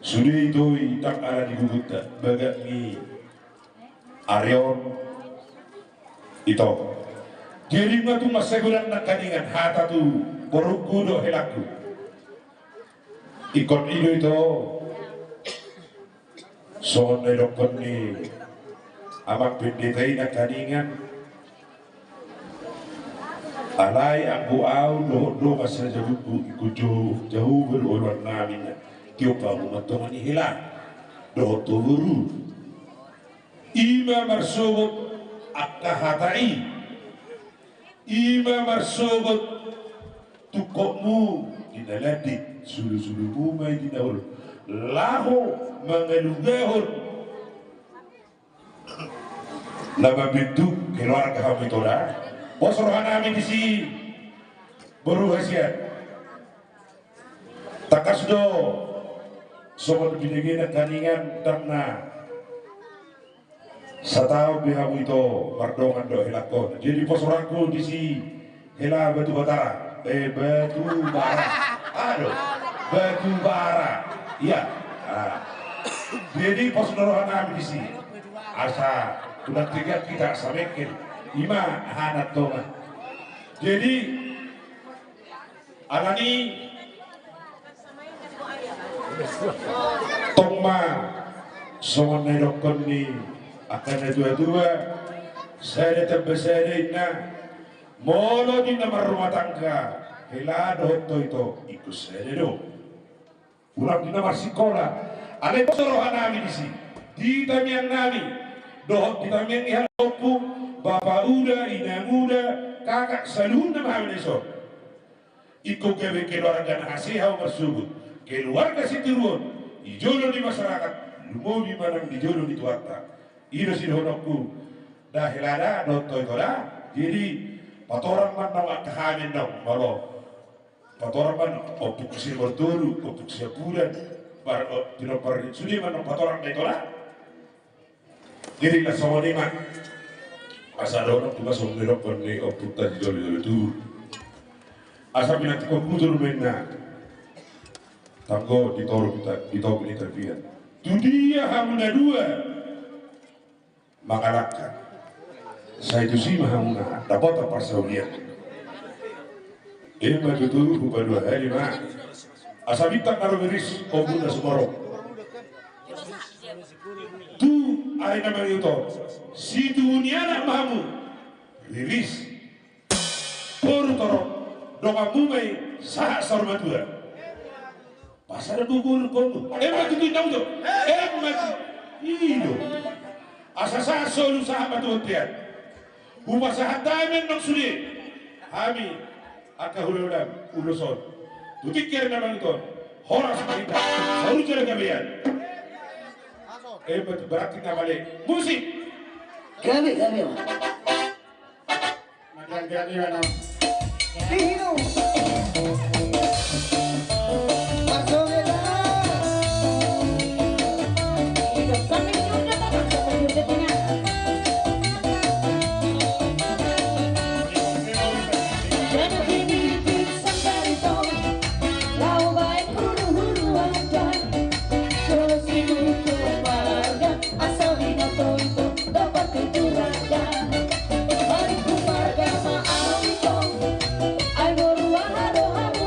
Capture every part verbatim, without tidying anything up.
Sude ito i ndang ala ni bubunta, bagak ni ari on ito. Jadi nga tung mansai godang nangkaningan hata tu borungku dohot helangku. Ingkon i do ito. Songon na nidokkon ni amang pendeta i nangkaningan. Alai anggo au dohot dongan sajabungku ingkon jou, jou do oloan nami na. Tiop hamu ma antong ni hela dohot tu boru. I ma marsogot angka hata i. I ma marsogot tungkotmu di na landit, sulusulumu ma i di na holom. Laho mangalugahon na mambentuk keluarga hamu ito da. Pos roha nami disi boru hasian. Tangkas do songon binege nangkaningan ndang na sataon be hamu ito mardongan dohot helangkon. Jadi pos rohangku disi hela Batubara, eh, Batubara. Aduh, Batubara. Iya. Ah. Jadi pos do roha nami disi. Asa unang tegak hita samengkel. I ma hanan tonga. Jadi Alani tong ma songon na nidokkon ni angka na tuatua, sada tamba sada inna. Molo di na marrumah tangga hela dohot ito, ingkon sada do. Unang di na marsikola. Alai pos do roha nami disi di tangiang nami dohot di tangiang ni halak ompu, bapa uda, inang uda, kakak, saluhutna ma hami na dison. Ingkon gabe keluarga na hasea hamu marsogot, keluarga sitiruon di jolo ni masyarakat, lumobi ma nang di jolo ni Tuhanta. I do sidohononku da hela da dohot ito da. Jadi patorang ma antong angka hami antong molo patorang ma antong Ompu Sibortolu, Ompu Siapuran, pinompar ni sude ma antong patorang da ito da. Jadi na songon i ma. Asa dohononku ma songon na nidokkon ni ompunta di jolo-jolo tubu. Asa pinantikhon tutur ma inna. Tanggo di toru kita di togu ni tapian. Tu dia hamu na dua mangalangka, sai tusi ma hamu na dapotan parsaulian. Ima tutu hupalua hali ma. Asa bintang na ro riris ombun na sumorop. Tu ari na mangihuthon situbu ni anak ma hamu riris. Boru torop donganmu ma i sahat saur matua. Pasada bubur komu. Ema tutu inna ujo. Ema tutu. Ido. Asa sahat solu sahat matua tean. Hupasahat damang nang sude. Hami angka hula-hula ulos on. Tutik kere na mangihuthon. Horas ma hita. Saur jala gabean. Ema tutu berarti na male. Musik. Gabe gabe. Asa binoto ito dapat tujuh raja. Mari ku marga ma au ito. Ai boru aha do hamu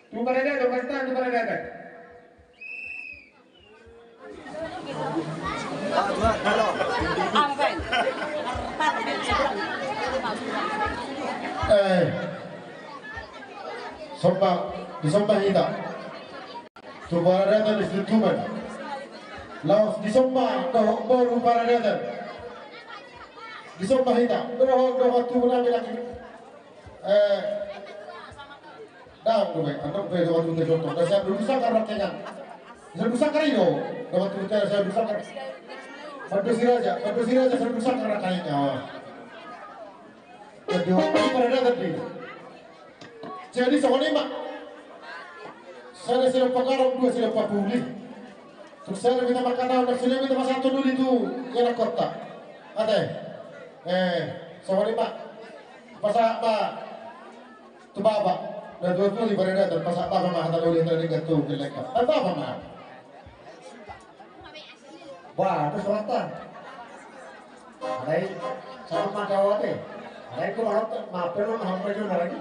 Tu paradaton, tu paradaton. Eh, somba, disomba hita. Tu paradaton di Situtuban. Laos disomba dohot boru paradaton. Disomba hita dohot, dohot tubu nami lagi. Eh, dang do be, andok be dohot tubu te jontong. Dang siap dulu sangkar rakengan. Siap dulu sangkar i do. Dohot tubu te siap dulu sangkar. Pandosi raja, pandosi raja siap dulu sangkar rakengan. Jadi, paradaton di. Jadi songon i ma. Sada sian pagarong, dua sian papuli. Tung sada hita mangkatahon, na sada hita pasahathon uli tu ianakhonta. Ate. Eh, songon i ma. Pasahat ma tu bapa. Na tuatua di paradaton, pasahat bapa ma hata na uli, hata na denggan tu gelek. Pasahat bapa ma. Bah, terus rata. Alai, sama ma kau ate. Alai, ku marot, maaf, penon, hampir jona lagi.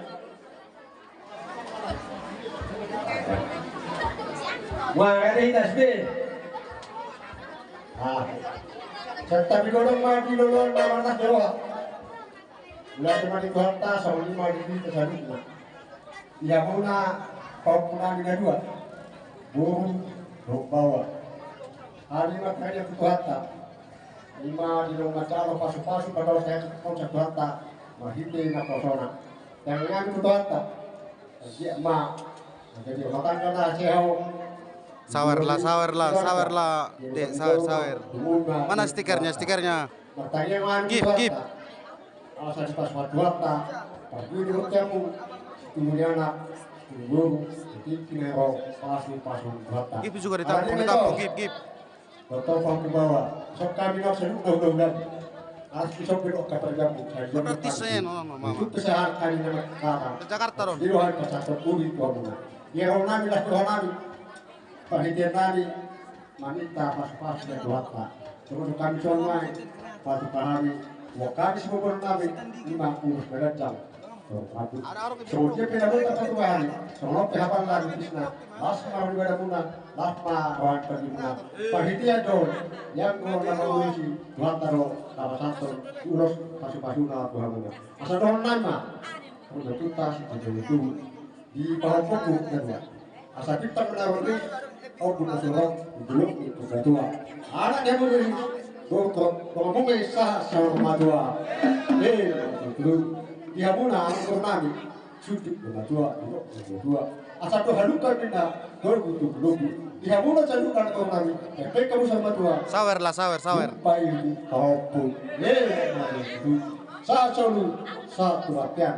Wah, ada itas be. Ah. Santabi godang ma di loloan na marnas Jawa. Ulaon ma di Tuhanta, songon i ma di hita saluhutna. Di hamuna pahompu nami na dua, boru dohot baoa. Hami martangiang tu Tuhanta, i ma di na manjalo pasupasu padaohon tu Tuhanta, marhite naposona. Tangiang nami tu Tuhanta, anggiat ma manjadi rumah tangga na sehat. Sawer lah, sawer lah, sawer lah. Dek, sawer, sawer. Mana stikernya, stikernya? Martangiang nami tu Tuhanta. Gip, gip. Asa dipasupasu Tuhanta, parbue ni roha, situbu ni anak, situbu ni boru, tingki na ro pasupasu Tuhanta. Gip juga ditampung, ditampung, gip, gip. Tongtong pahompu baoa, songon hami na saluhutna, mudah-mudahan. Alas i songon be dohot katarjabu. Berarti saya no, no, mama. Itu kesehatan kami nama kata. Ke Jakarta, Ron. Di roha ni pasahat uli tu hamuna. Di roha nami, las roha nami. Parhitean nami, maminta pasupasu ni Tuhanta. Termasuk hami songon nai, pasupasu hami, buat hami siboboru nami, i ma Urus Badanjang. Songon dia pe na boi tapatuahon, songon on pe hapal lagu bisna, las ma roha ni badamuna, las ma roha ni tondimuna. Parhitean do on, ianggo na mangoloi i, Tuhanta do na pasahathon ulos pasupasuna tu hamuna. Asa dohonon nami ma, on do tuta si tutu. Di pahompuku na dua. Asa pintor na roha ni, ombun na suro, di dolok ni Purbatua. Anak ni hamu ni, doktor, donganmu ma i sahat saur matua. Eh, doktor, di hamuna anak ni roha nami, sundut do matua, dolok do matua. Asa do halumpang ninna, dolok do dolok. Di hamuna sundut anak ni roha nami, eh, pek hamu saur matua. Sawer lah, sawer, sawer. Lupa ibu, pahompu. Eh, doktor. Sahat solu, sahat tu bontean.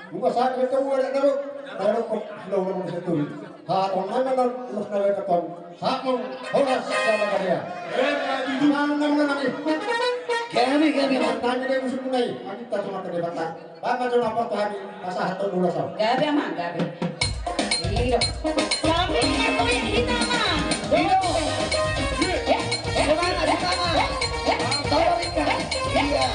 Nunga sahat nunga tau anak na ro. Tau ro kok, lo lo lo satu. Ha, on nang nang, lo na lo kok. Sahat on, horas, sahat on dia. Nang nang nang nang. Kami, kami, nang nang nang musuh nai. Kami tak cuma tadi patah. Bapa cuma apa tuh hari? Pasal satu dulu so. Gabe, Amang, gabe. Iya. Kami yang punya kita, Amang. Iya. Eh, eh, semangat, semangat. Tolong ikan. Iya.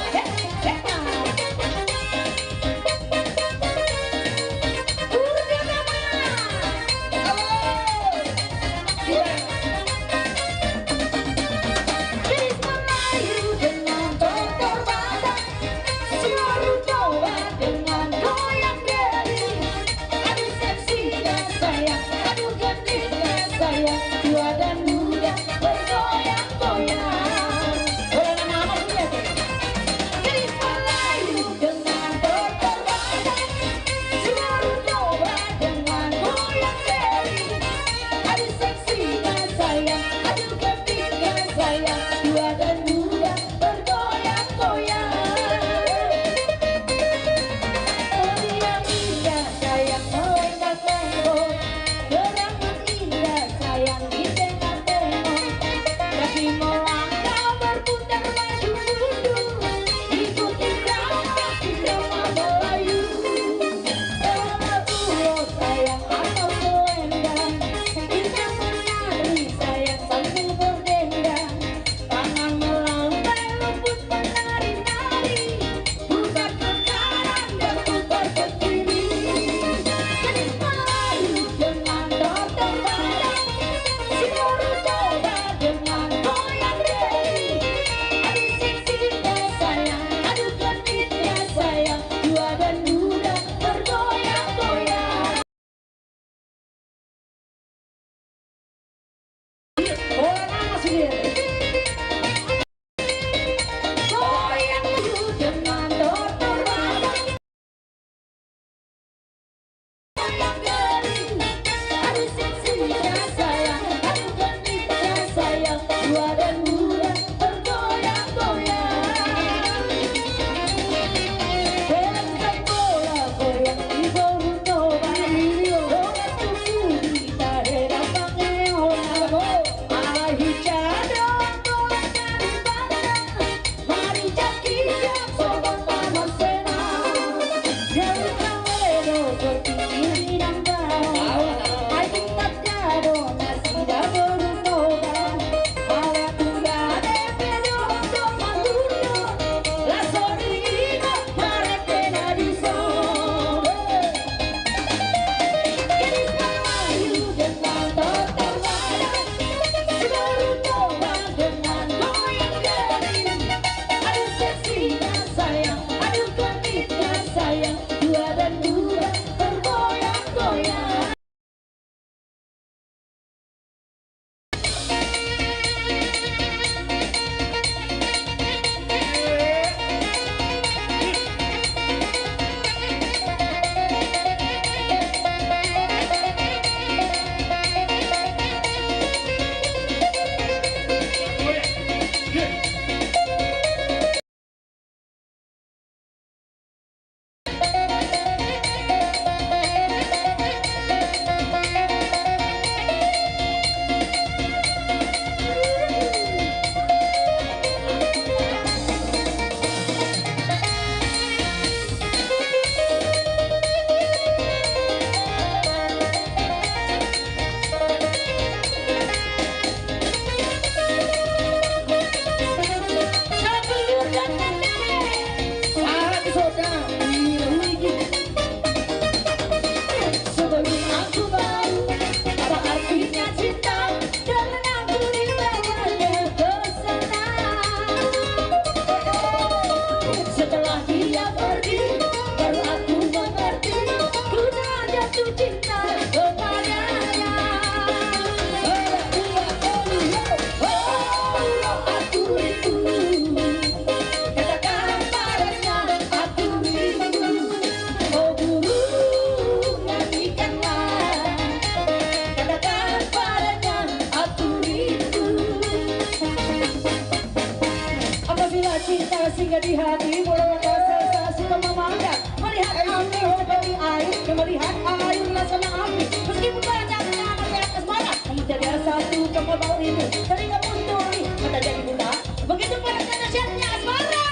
Telinga pun tuli, mata jadi buta. Begitu pula kata syairnya Asmara.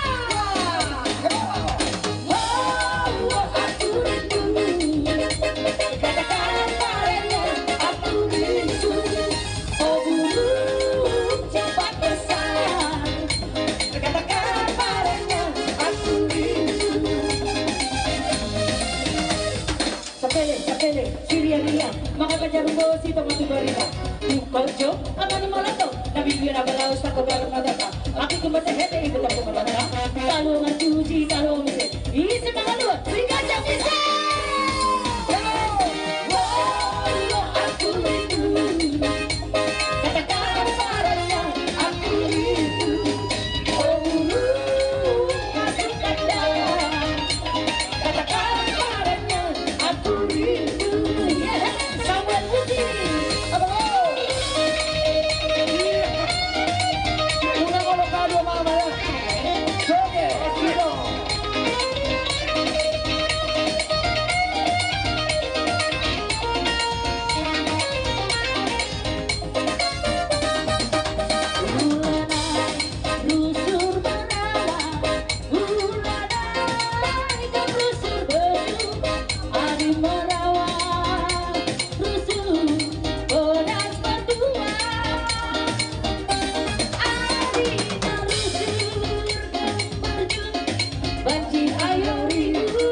Oh, oh, aku rindu. Katakan padanya, aku rindu. Oh, burung cepat besar. Katakan padanya, aku rindu. Sapele, sapele, sirian-rian, mangkajar bosi tonga tu barita. Mungkol jo, amani moloto, na bibir abalaus, tako barung na tata. Aki kumbasa hete, ibu tako moloto. Kalau ngan cuci, kalau mese, ise mangaluan, si kacang bisa. Wow, wow, aku rindu. Katakan padanya, aku rindu. Oh, burung kasih kata. Katakan padanya, aku rindu. Iya, Samuel Puji. Apa kau? Iya. Udah, kalau kau dua mama ya. Oke, gitu. Rusur merawa, ulanai gam rusur beju, ari merawa, rusur bodas mandua. Ari na rusur gam marjut, banci ayo rindu.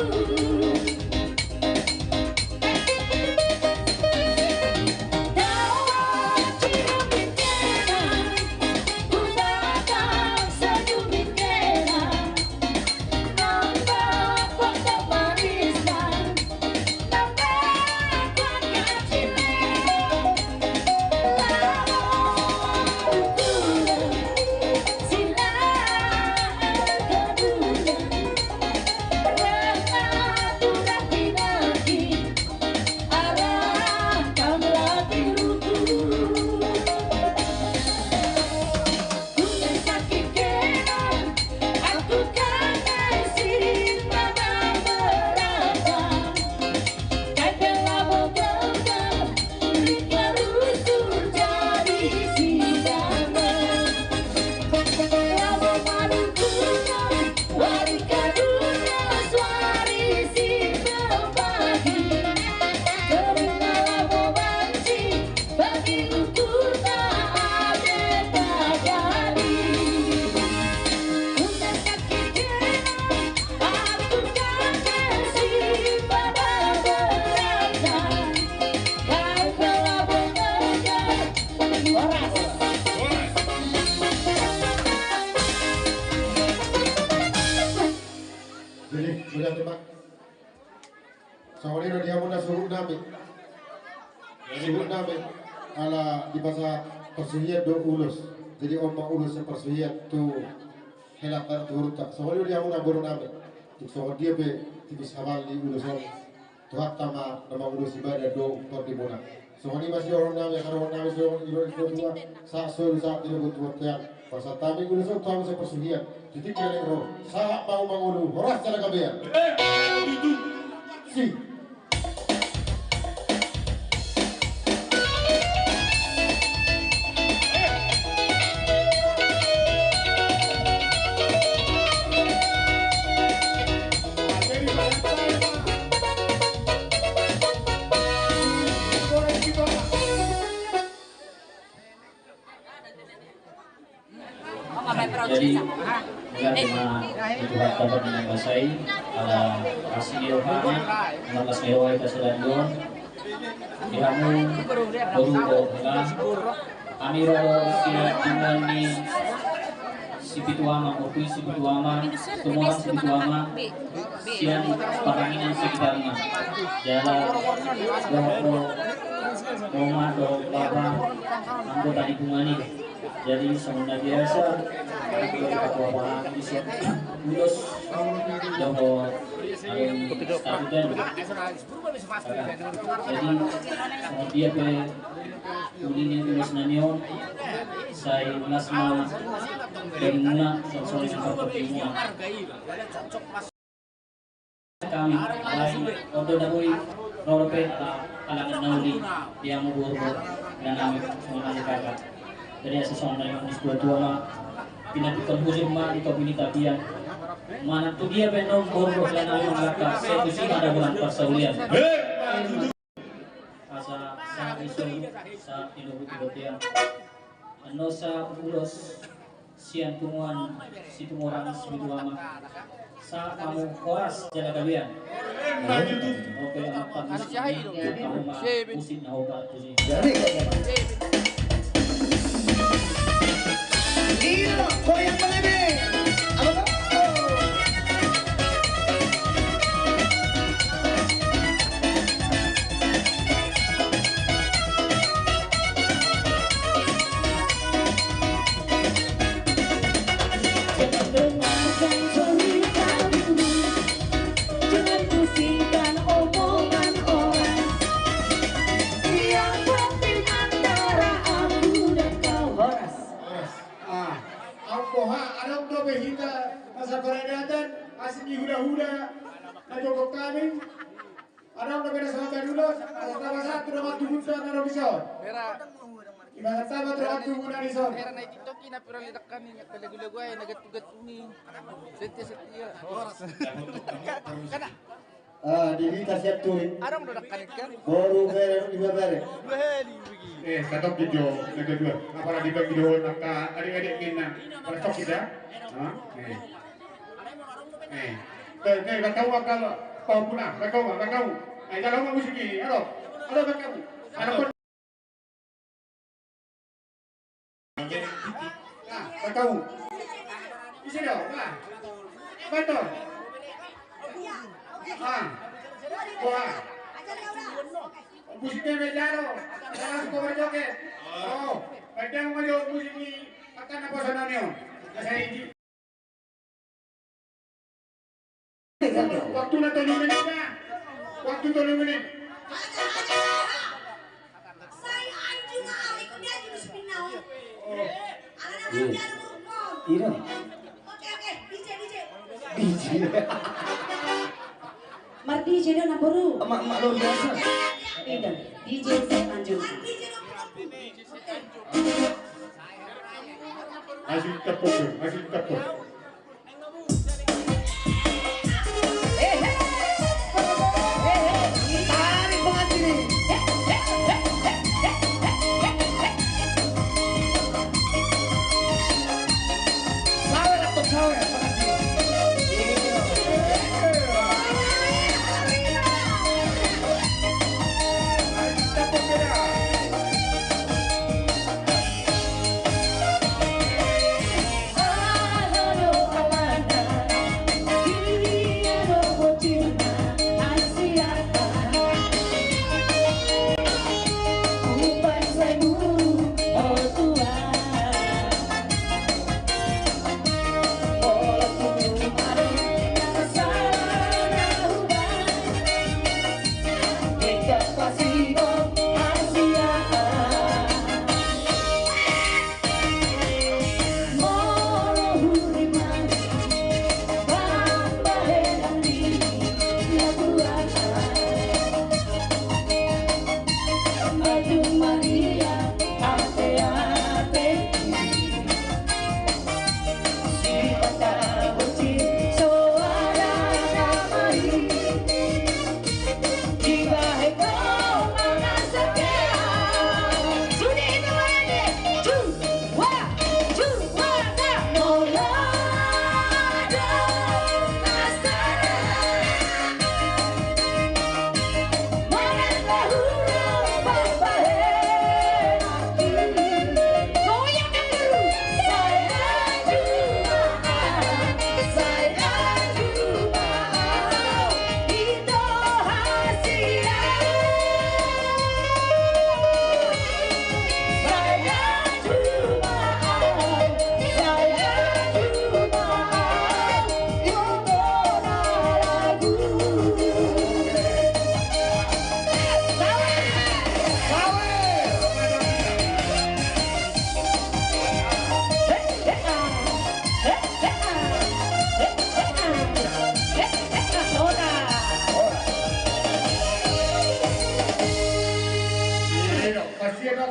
Jadi, sudah tutu, Pak. Songon i do di hamuna suhut nami. Suhut nami, ala dipasahat parsuhian do ulos. Jadi on ma ulos ni parsuhian tu hela, tu hita. Songon i do di hamuna boru nami. Tung songon dia pe tipis hafal ni ulos on, Tuhanta ma na mangulosi badan dohot tondimuna. Songon i ma sidohonon nami, harajaon nami songon i do di tua-tua, sahat solu sahat di lobang tu bontean. Pasahat hami ulos on tu hamu sian parsuhian. Di tingki na naeng ro, sahat ma hamu mangolu, horas jala gabe. Eh, itu. Si. Jadi, mauliate ma di Tuhan Bapa di na mangkuasai, ala asi ni rohana, ala las ni roha i pasahat on. Di hamu boru dohot hela, hami ro do sian punguan ni Sipitu Ama, Ortu Sipitu Ama, Tumorang Sipitu Ama, sian partangiangan sekitarna. Jala dohot do oma dohot bapa anggota ni punguan i. Jadi songon na biasa, di patua-tua hami di son ulos dohot alun statuta. Jadi songon dia pe uli ni ulos nami on, sai las ma dagingmuna, songon i ma partondion. Hami alai on do na boi ro dope, ala halangan na uli di hamu boru, inanami, songon i kakak. Jadi asa songon na nidok ni situa-tua ma, pinantikhon hujur ma di topi ni tapian. Manang tu dia pe annon boru dohot inang nami mangalangka, sai tusi ma ada boan parsaulian. Asa sahat ni solu, sahat ni lobi tu bontean. Annon sahat ulos sian punguan Situmorang Sipitu Ama. Sahat ma hamu horas jala gabean. Oke, amang parmusik, amang parmusik na hobar tusi. Jangan dengarkan cerita dulu, jangan pusingkan omongan orang. Yang penting antara aku dan kau. Horas. Horas. Ah, amboha, adong dope hita na saparadaton, asing ni hula-hula na jongkok kami. Adong dope na sahat ulos, asa tama sahat tu dongan tubu na adong dison. Ima tama tu dongan tubu na dison. Hera na i TikTok i na viral di dakkan i, na lagu-lagu ai na gantung-gantung i. Setia, setia. Ah, di hita siap turi. Adong do dakkan i kan. Boru bere, iba bere. Eh, satop di jo, na kedua. Apalagi bagi dohot angka adik-adik kita. Pada sok kita. Ah, eh. Eh, eh, eh, kau ma, kau ma, kau puna, kau ma, kau. Eh, jalo ma musik i, alo, alo, kau. Alo, kau. Nah, kau. Ise do, nah. Betul. Ah. Wah. Musik i ma jalo. Jalo, suka berjoget. Oh, padahal ma jo musik i, akan apa sana nio? Saya izin. Waktu na tolu menit, nah. Waktu tolu menit. Sai anjung, ah, ikut dia anjung, spin now. Oh. Ala na manjalo buruk mo. Iya. Oke, oke, DJ, DJ. DJ. Mar DJ do na boru. Emak, emak luar biasa. Iya, DJ sai anjung. Mar DJ do boru. Oke. Masih tepuk, masih tepuk.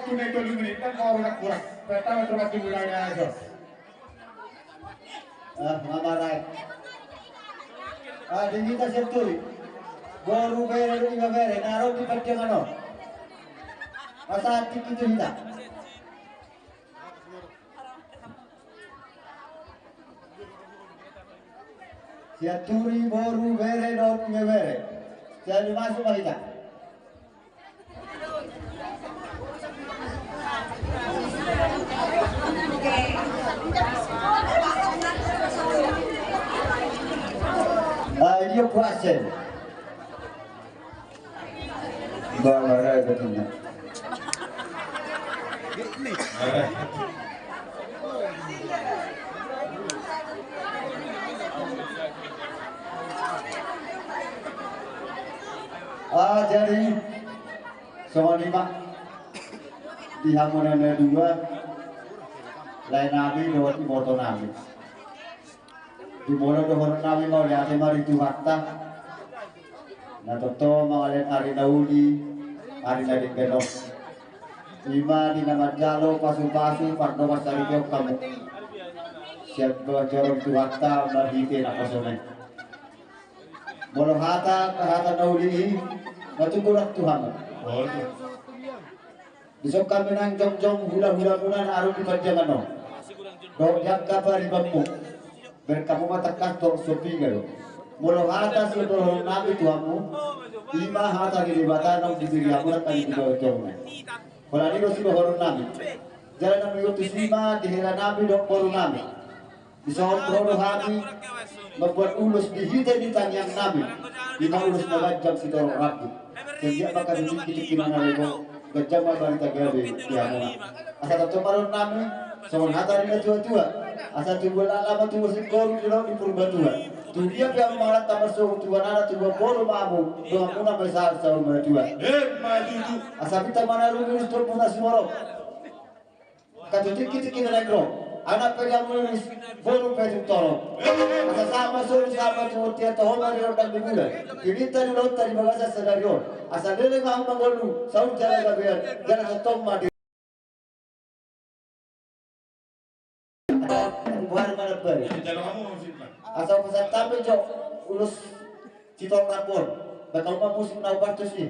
Unang tolu menit, kan mau orang kurang. Pertama, terima kasih, mulai dari atas. Ah, mamarai. Ah, di hita Sianturi. Boru, bere, ibebere, na ro di pandiangan on. Asa tingki tu hita. Sianturi, boru, bere, dohot ibebere. Jadi masuk ma hita. Ah, ini puasa. Ba, mara, ba, tina. Ah, jadi, songon i ma di hamuna na dua, lae nami dohot iboto nami. Di molo dohonon nami mauliate ma di Tuhanta. Na tongtong mangalehon ari na uli, ari na denggan on. Ima di na manjalo pasupasu, pardongan saripeon hamu. Sian joro ni Tuhanta marhite naposo i. Molo hata, hata na uli i, na tung godang tu hamu. Dison hami nang jongjong hulahulamuna na adong di pandiangan on. Dohot di angka paribanmu. Bereng hamu ma tangkas dohot sombinga do. Molo hata sian dohonon nami tu hamu, ima hata ni Debata naung dibege hamu nangkin di jolo-jolo. Holan i do sidohonon nami. Jala na mangihut tusi ma di hela nami dohot boru nami. Dison ro do hami mambuat ulos di hita ni tangiang nami. Ima ulos na ganjang sitorop rambu. Setiap maka di tingki-tingki na ro, ganjang ma barita gabe di hamuna. Asa tongtong ma dohonon nami, songon hata ni na tua-tua. Asa tubuan lama tubuan singkoru di laut di Purbatua. Tu dia pe hamu mangalangka marsogot tu banana, tubuan boru ma hamu, donganmuna ma i sahat saur matua. Emma tutu. Asa pinta ma na rumiris, tombuna sumorop. Angka tu tingki-tingki na naeng ro, anak pe hamu riris, boru pe tung torop. Asa sahat ma solu sahat ma tu bontean, toho ma di rondang di bulan. Pinta ni ulaonta di bagasan sadari on. Asa leleng ma hamu mangolu, saur jala gabean, jala tongtong ma di. Buhar ma na bari. Asa upasahat hami jo ulos sitorop rambu on. Baen hamu ma musik na hupartus i.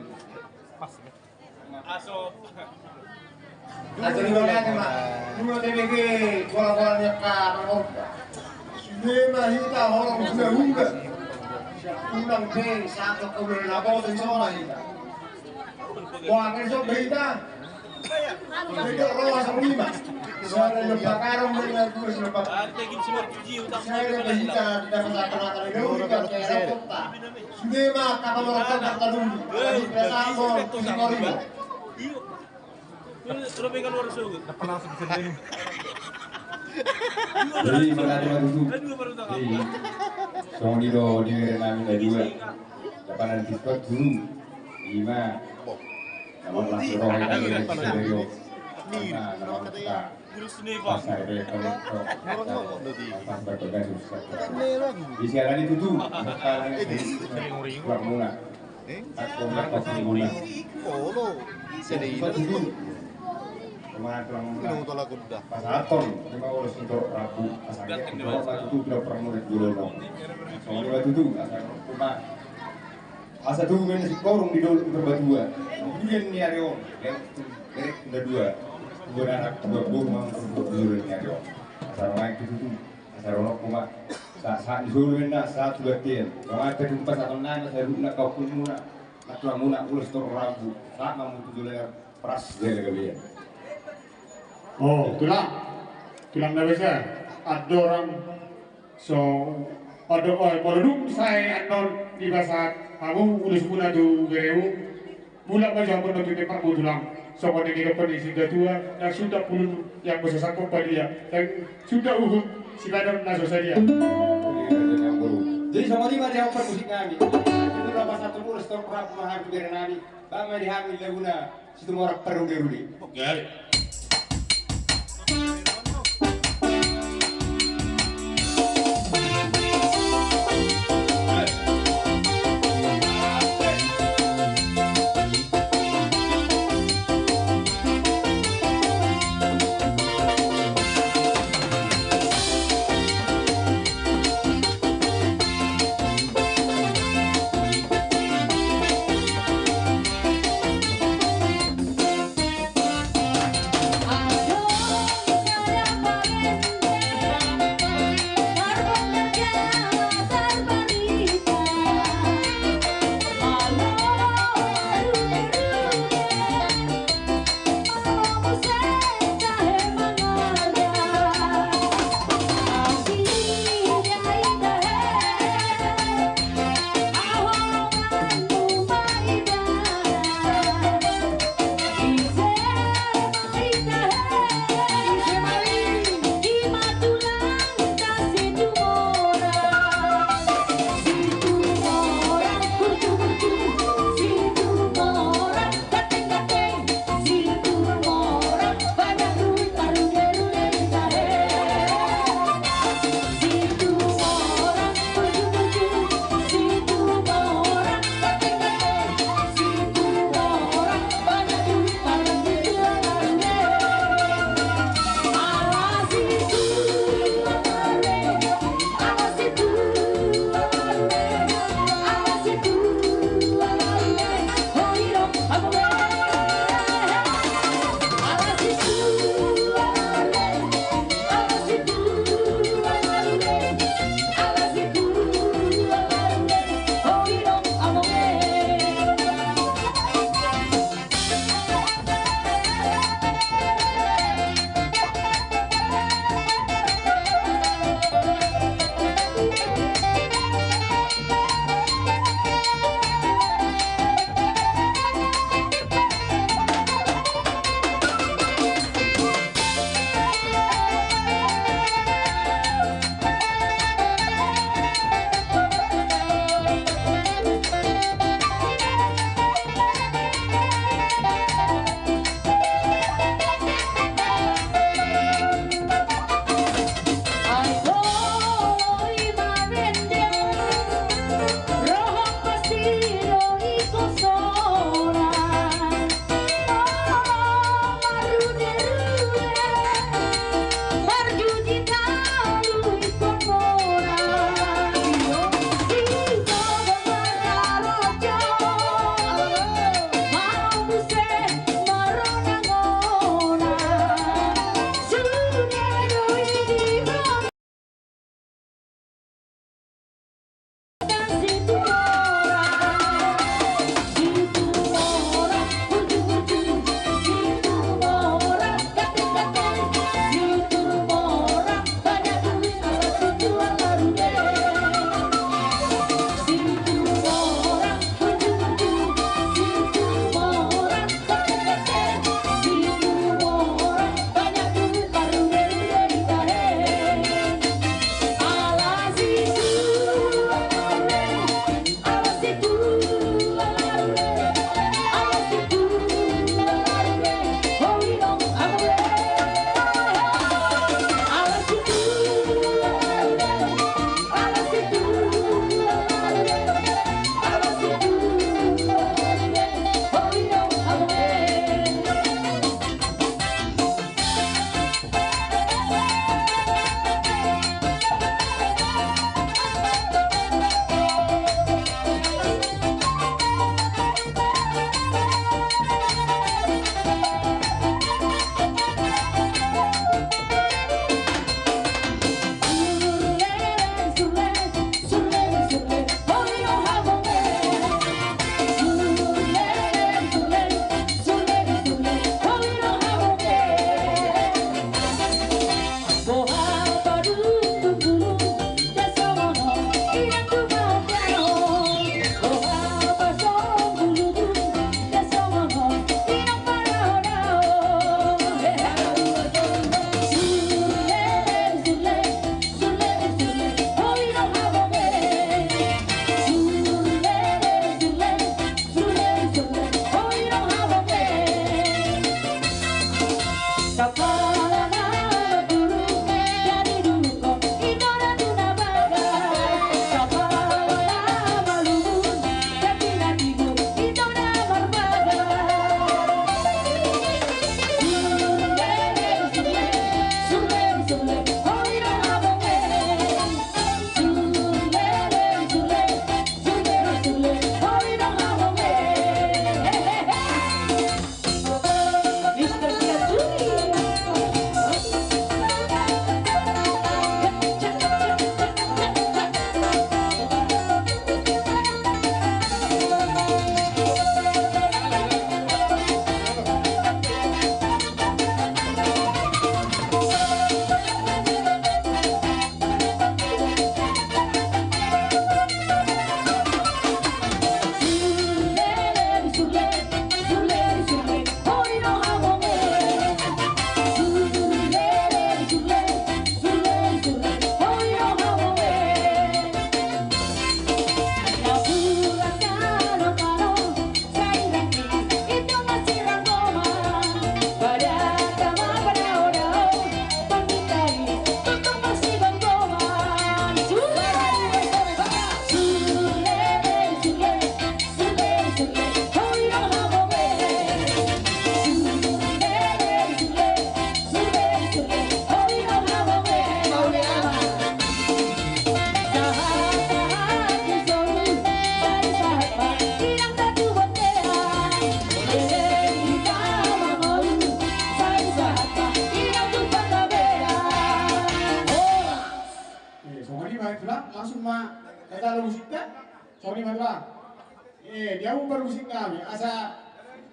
Aso. Aso di bawah ni ma. Dua T B G, bola-bola ni angka mangorba. Sude ma hita horong hula-hula. Ulang pe satu kemudian apa tu soal hita. Wah, kan sok berita. Jadi roh asam lima. Suara lepak karung dengan dua lepak. Saya ada berita di dapat akal-akal itu kita kira kota. Sude ma angka pamorot na tardahulu. Jadi biasa mo tujuh lima ribu. Jadi makasih ma tutu. Jadi songon i do di bere nami na dua. Dapanan tipat dulu. Ima. Namun masih roh yang di bere. Nah, namun kita. Pas hari itu, pas berpegang susah. Di siaran itu tuh, sekarang itu, kurang murah. Aku nggak pas murah. Jadi itu tuh, kemarin kurang murah. Pas aton, lima belas untuk Rabu, pas hari itu, pas itu udah kurang murah dulu, no. Soalnya waktu itu, asal rumah. Asa tubu ma na singkoru di dolok ni Parbatua. Di bulan ni ari on, ya, dari na dua. Dua anak, dua boru ma di bulan ni ari on. Asa ro ma i tutu. Asa ro ma. Sa, sa, di solu ma na, sa tu batian. Ro ma i tutu pas aton na, sa ruk na kau pun muna. Na tulang muna, ulos tor Rabu. Sa ma mutu dulu ya, pras, dia lega bian. Oh, tulang. Tulang na biasa. Andorang. So, odo, oi, molo dung sae annon dipasahat hamu ulos muna tu beremu, mulak ma jo hamu tu tempat mu tulang. Songon na nidok ni sintua, na suda pulun yang bersosakon padia, dan suda uhum sibadan na so sadia. Jadi songon i ma di hau parmusik nami. Jadi na pasahat ulos tor Rabu ma hamu tu bere nami, ba ma di hami laguna. Situmorang parrude-rude. Oke. Songon i ma tulang. Eh, di hamu parmusik nami. Asa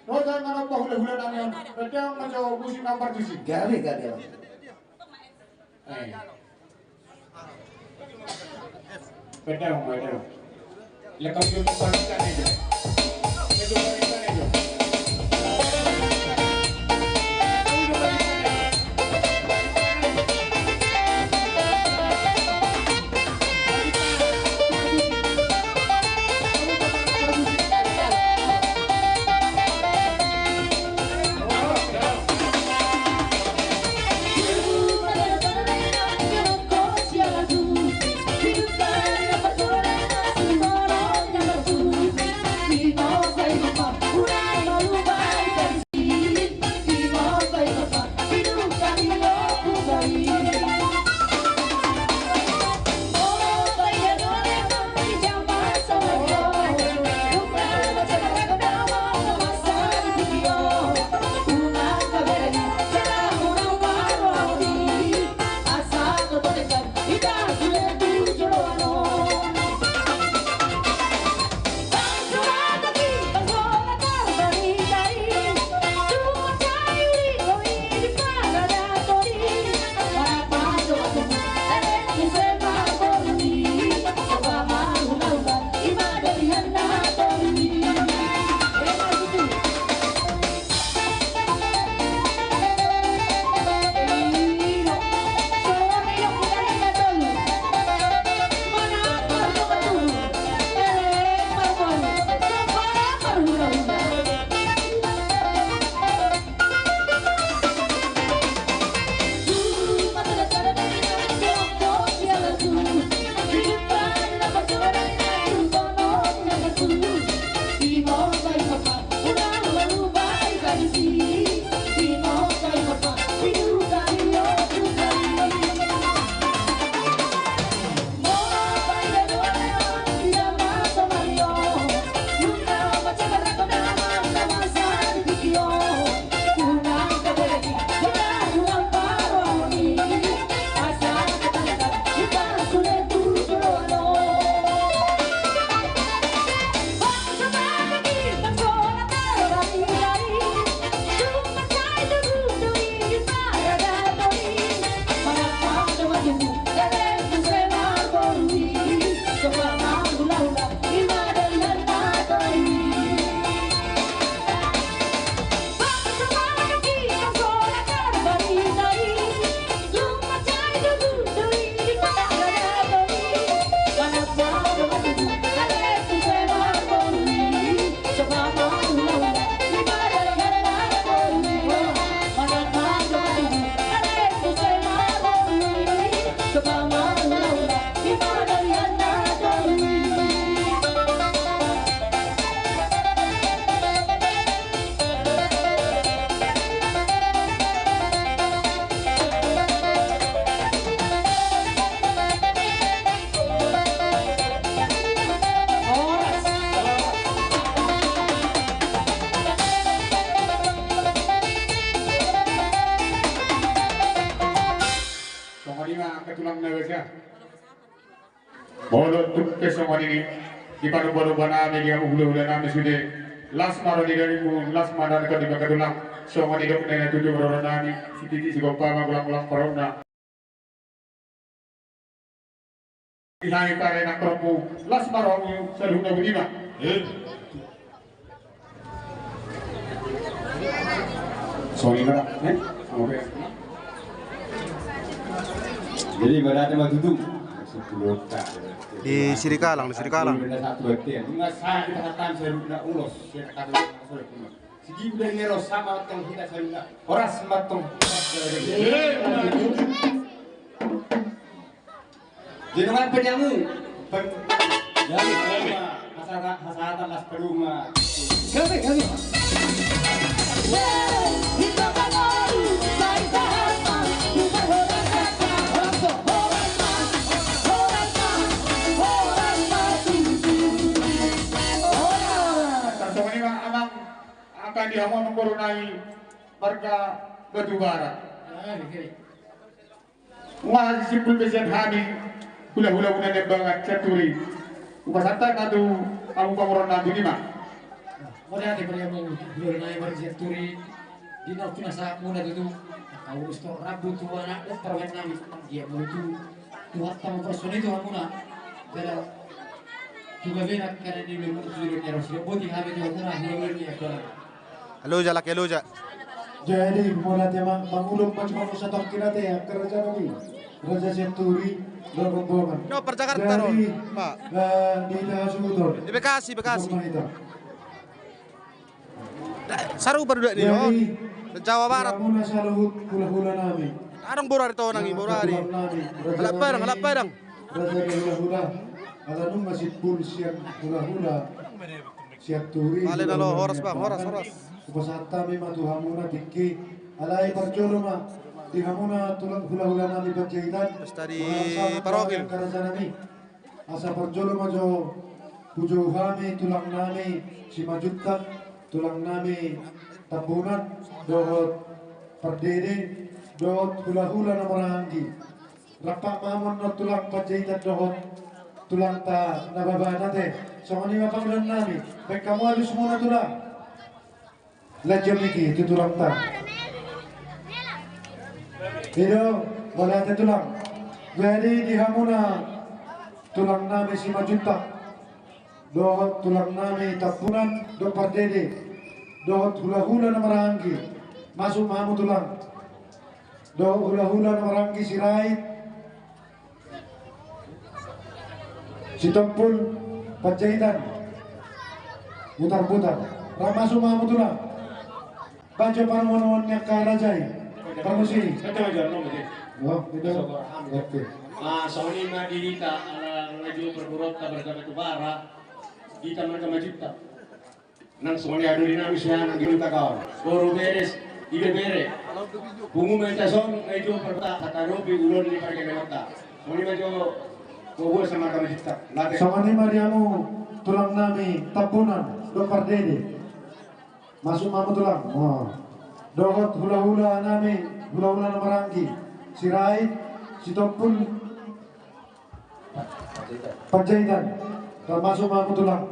ro jo manomba hulahula nami on. Berarti hamu jo musik na parmusik. Gabe, gabe. Eh. Pedang, pedang. Lekang dulu panitia aja. Itu panitia aja. Songon i ma angka tulang na basa. Molo tung pe songon i di panomba-nomba nami, di hamu hula-hula nami sude, las ma roha ni darimu, las ma roha ni angka tulang. Songon i dok na tutu roha nami, sititi sigompa ma golang-golang parona. Di hami pare nangkorongmu, las ma rohamu saluhutna, boti ma. Eh. Songon i ma da, eh? Oke. Jadi ibaratna ma tutu. Di Sirikalang, di Sirikalang. Satu hati, nunga sa kita katakan saluhutna ulos, saya katakan saluhutna. Sigi udah nero sama tong kita saluhutna. Horas ma tong. Eh, jadi nunga pe di hamu. Pen-, ya, ya. Hasara-, hasaratan las padua. Gabe, gabe. Tarsongon i ma amang, angka di hamu amang boru nai marga Batubara. Ah, oke. Nga simpul be sian hami, hula-hula muna Nembangan, Sianturi. Hupasahat ma tu hamu pamoruon nami, i ma. Mauliate ma di hamu hulahula nami marga Sianturi. Di na pinasahatmuna tutu, angka ulos torop rambu tu anak dohot parumaen nami. Dia molo tu Tuhanta ma parsuhon i tu hamuna. Jala tu gabe na angka na niula muna tu jolo ni ari on, sidok boti hami tu hamuna hulahula ni angka. Halo, jala halo, ja. Jadi, mauliate ma, mangulon ma tu hamu satongkin ate, angka raja nami. Raja Sianturi, dohot rombongan. No, per Jakarta ro, jadi, Pak. Eh, di Jakarta Subuton. Di Bekasi, Bekasi. Rumah kita. Sarupa do didok ni on. Jadi, Jawa Barat. Di hamuna saluhut hulahula nami. Adong boru ari tonang i, boru ari. Halak Padang, halak Padang. Raja ni hulahula. Ala nunga simpul sian hulahula Sianturi. Bale na lo, horas bang, horas, horas. Hupasahat hami ma tu hamuna tingki. Alai parjolo ma di hamuna tulang hulahula nami Panjaitan. Pesta di paroki. Angka raja nami. Asa parjolo ma jo hujou hami tulang nami Simanjuntak, tulang nami Tambunan, dohot Pardede, dohot hulahula na marhahaanggi. Rap ma hamu annon tulang Panjaitan dohot tulangta Nababan ate. Songon i ma pangidoan nami. Baen hamu alusmuna tulang. Lanjut i tu tulangta. I do, mauliate tulang. Jadi di hamuna tulang nami Simanjuntak, dohot tulang nami Tambunan dohot Pardede, dohot hulahula na marhahaanggi. Masuk ma hamu tulang. Dohot hulahula na marhahaanggi Sirait, Sitompul, Panjaitan, Butarbutar. Rap masuk ma hamu tulang. Baen jo pangomoan ni angka raja i. Parmusik. Baca, baca, no, baca. Oh, itu. Masuk, Pak. Oke. Ah, songon i ma di hita, ala raja parboruonta marga Batubara, hita marga Simanjuntak. Nang songon i adoli nami sian anggi tagaon. Boru, bere, ibebere. Pungu ma hita son, nunga i jo parta, hatadopi ulaon ni pargelemonta. Songon i ma jo, bobo sama kami cita. Late. Songon i ma di hamu tulang nami Tambunan dohot Pardede. Masuk ma hamu tulang. Oh. Dohot hulahula nami, hulahula na marhahaanggi. Sirait, Sitompul, Panjaitan. Rap masuk ma hamu tulang.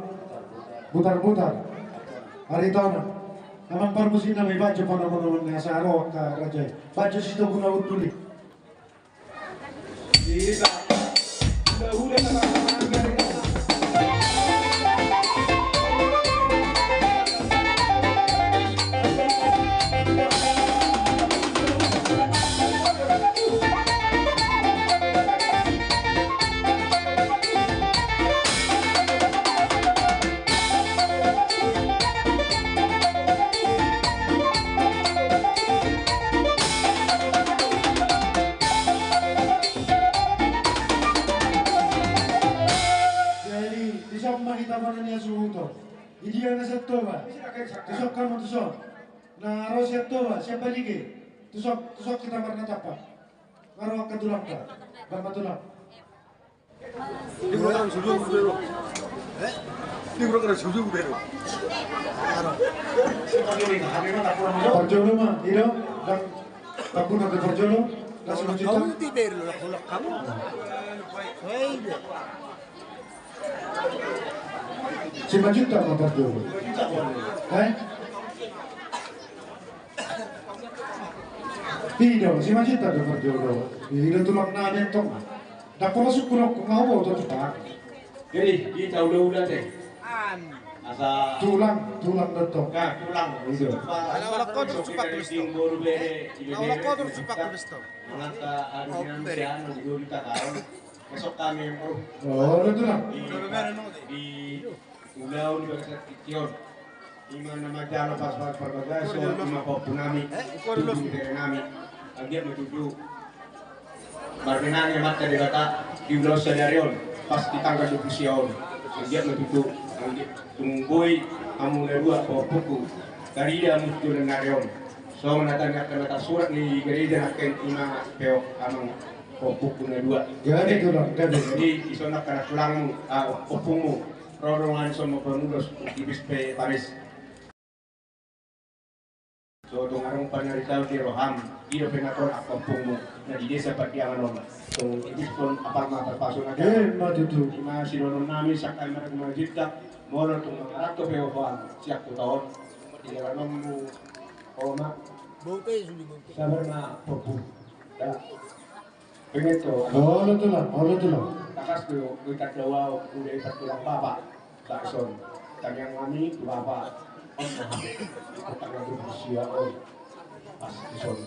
Butarbutar. Aritonang. Amang parmusik nami, baen jo pangomoan ni asa ro angka raja i. Baen jo sitoguna hundul i. Bisa. Udah, udah, tenang, tenang, tenang. Jadi, dison ma hita bona ni asuhuton. Idia na sian Toba. Tuson hamu tuson. Na ro sian Toba, sian Balige. Tuson, tuson hita marnatampak. Nga ro angka tulangta. Bang ma tulang. Di gua kan suju gubero. Eh? Di gua kan suju gubero. Parjolo ma, i do, dan Tambunan tu parjolo, dan Simanjuntak. Kamu di bero, kamu. Hei, dia. Simanjuntak ma parjolo. Eh? I do, Simanjuntak do parjolo. I do tulang nami antong. Ndang pola sungkun ho, nga huboto tulang. Jadi, hita hulahula te. Asa tulang, tulang do antong. Nah, tulang. I do. Ala, ala kotor supak tulis to. Ala kotor supak tulis to. Manganta adu dengan sian, di gua kita tahu. Besok kami yang, oh. Oh, do tulang. Di, di Ulaon di bagasan tingki on. I ma na manjalo paspasu parbagason, i ma pahompu nami, tutu bere nami. Anggiat ma tutu marngenang Amanta Debata di ulaon sadari on, pas di tanggal dua puluh sia on. Anggiat ma tutu, anggiat tung boi hamu na dua pahompungku tarida hamu tu joloan ni ari on. Songon hata ni angka na tarsurat di gareja nangkin, i ma peok amang pahompungku na dua. Jadi, tulang, jadi. Jadi, dison angka na tulangmu, ah, pahompungmu. Ro do nangkin dison ma panudos, tipis pe pares. So tung adong panaritaon di roham, i dope na tolhas ompungmu na di desa Pandiangan on. Tung ipiskon apal ma tarpasuna. Ima tutu. Ima sidohonon nami sian hami marga Simanjuntak, molo tung mangaranto pe ho sian huta on, di dalanmu, ho ma. Sabar ma, Ompu. Pengeto. Olo tulang, olo tulang. Takas do, do tanda wau, udah ipat tulang bapa. Takson. Tangiang nami tu bapa. Om mahape. Ikut tangan tu sia oi. Pas dison.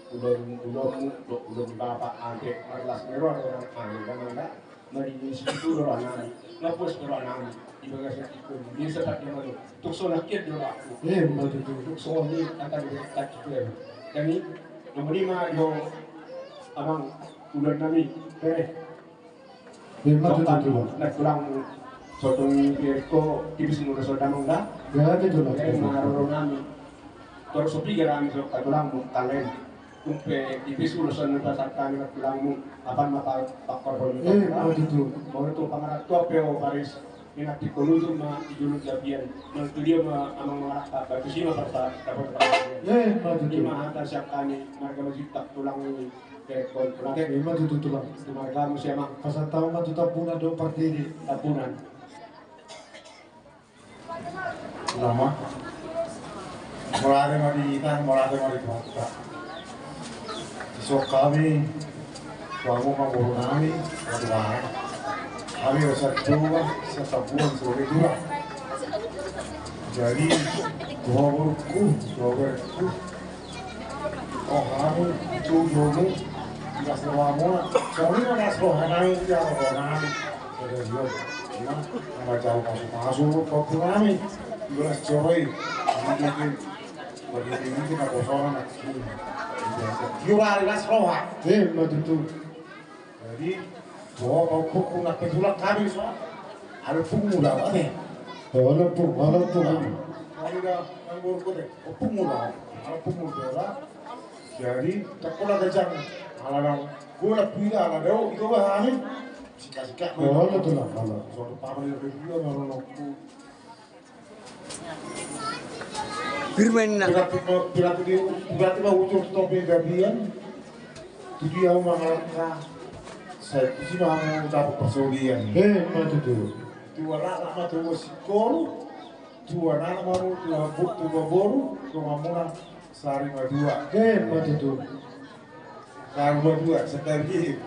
Udah, udah mu, udah bapa ante. Marlas nero orang anu, kan anda. Mari ni situ orang nami. Ngapus orang nami. Di bagasan ikut. Di setak dia malu. Tuk sonak kir dia aku. Eh, betul tu. Tuk sonak kata dia tak kir. Kami. Nomor lima, yo. Amang. Ulaon nami, bere. Ima tutu, tulang. Na tulang, so tung ipiskon, ipiskon muna so damang da. Ima roro nami. Tor so piga nami so tulang mu kalen. Tung pe ipiskon so na pasahat hami na tulangmu. Apal ma pakorhon. Ima tutu. Molo tung pangaranto pe ho paris. Inanti kolutur ma di jolo gabian, manang tu dia ma amang mangarahka, batu si ma parta dapat parta. Ima tutu. Ima hata sian hami marga Simanjuntak tulang ni. Oke, kol tulang. Ima tutu tulang. Tu margamu si amang. Pasahat ma tu Tampunan dohot Pardede. Tampunan. Nama. Mauliate ma di hita, mauliate ma di Tuhanta. Dison hami, tu hamu ma boru nami, boru nami. Hami do satua, satua sebagai tulang. Jadi, tu ho borungku, tu ho borungku. Oh, hamu, tu boru, las rohamuna. Kami ma las roha nami, las roha nami. Jadi, dia, dia, nama jauh masuk-masuk, kau tu nami. Las roha i. Jadi, Bagi ini kita kosongan nak sini. Biasa. Jura las roha. Ima tutu. Jadi, bawa bawa buku nak pesulak kami so. Ada buku mula apa nih? Ada buku, ada buku. Kami dah yang baru kode. Buku mula. Ada buku mula. Jadi, tak pernah kejang. Ala nang gula pira ala deo itu bah kami. Sika-sika. Ada tulang, ada. Suatu pamer yang kedua, ada nang Pir ma ninna. Pira, pira, pira, pira ma ujur topi gabian. Tutu ia ma mangalangka. Sai tusi ma hamu dapot parsaulian. Ima tutu. Tu anak ma tu sikoru. Tu anak ma tu boru, tu boru, tu mamona sari madua. Ima tutu. Kalau dua sekali.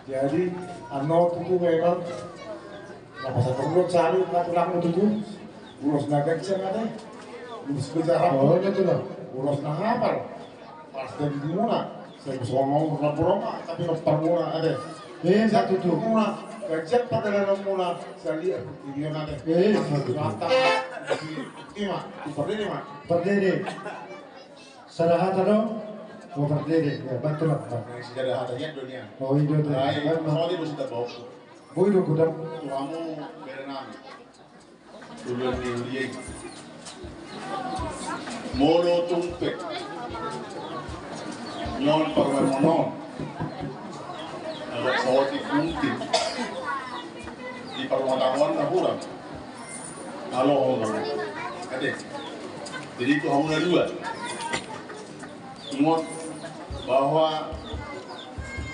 Jadi, anu tutu memang. Apa satu ulos sari, satu lamu tutu. Ulos na ganjang ada. Ulos bejarah. Oh, ada tutu. Ulos na hapal. Pas dari muna. Saya bisa ngomong, tapi no parmuna ada. Eh, satu tutu. Muna. Ganjang pada dalam muna. Saya lihat, video ada. Eh, satu tutu. Mata. Ima. Seperti ini, Mak. Seperti ini. Sada hata do? Oh, Pardede. Ya, bantu lah. Sada hata nian do nian. Oh, i do. Ai, soalnya do sita bau. Boi do godang. Tu hamu bere nami. Tujuan ni huria i. Molo tung pe. Nyon parmaen monon. Agak sawati mungkin. Di parmatanggoan na hurang. Halo, halo. Ade. Jadi tu hamu na dua. Ingot bahwa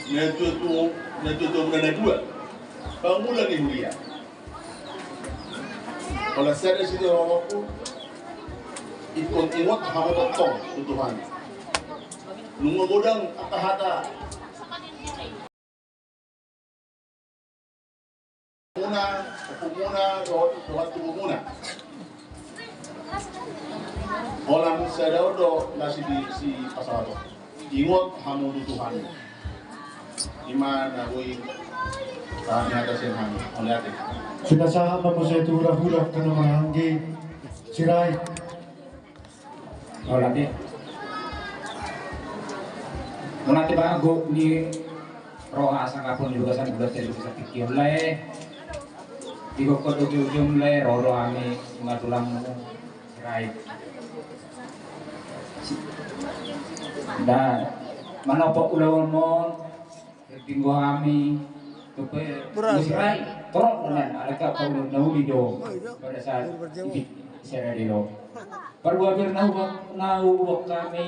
na tuatua, na tuatua muna na dua. Pangula ni huria. Pala sada sida rohangku. Ingkon ingot hamu tongtong tu Tuhan. Nunga godang angka hata. Muna, ompung muna, dohot, dohot tubu muna. Holan sada do na si, si pasahat. Ingot hamu tu Tuhan. Ima na boi. Tahan ni hata sian hami. Mauliate. Pinasahat ma muse tu hulahula angka na marhahaanggi. Sirait. Holan i. Mauliate bago ni roha sangkapon di bagasan bulan telu bagasan tingki on lae. Di gokkon ujung-ujung lae ro do hami nunga tulangmu Sirait. Da manopot ulaonmu. Tinggo hami tu pe. Sirait. Torop do nian alai angka ulaon na uli do. Pada saat i. Sere di lo. Parbue pir na uba-, na ubaen hami,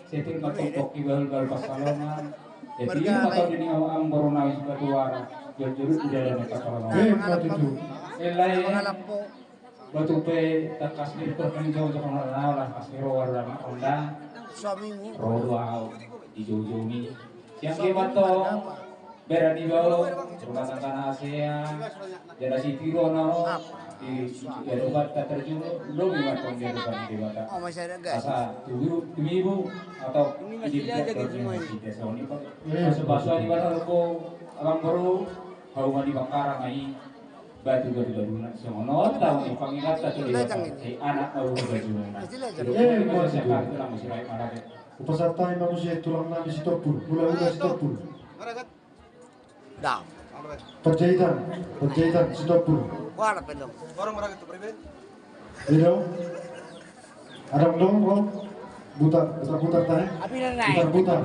setir ma tongkok di bahul-bahul pansalongan. Jadi, marga ma tau di ni au amboru na usi batu bara. Jujur di dalam pansalongan. Eh, batu tu. Elai. Batu pe takas di perken jauh-jauh na lah, pas di roar dan onda. Suamimu. Rodo au di jauh-jauh ni. Sian ke bato, berani bao, rumah tangga na sehat, jala sitiro na ro, di, di obat tak terjun, lo memang tong dia bukan di mata. Oh, masih ada gas. Asa tumibu, tumibu, atau ini masih ada gitu semua ini. Pasu-pasu di mana lo, abang baru, hau mani bakara mai, batu, batu, batu, na, songon on, tahu ni, pangilat, tak terlihat, eh, anak, tahu, batu, batu, na. Masih ada. Jadi, eh, ini masih ada. Masih ada. Hupasahat ma muse tulang nami Sitompul, hula-hula Sitompul. Panjaitan, Panjaitan Sitompul. Ido. Adong dong, Bro. Butar, butar, butar tahe. Butar, butar.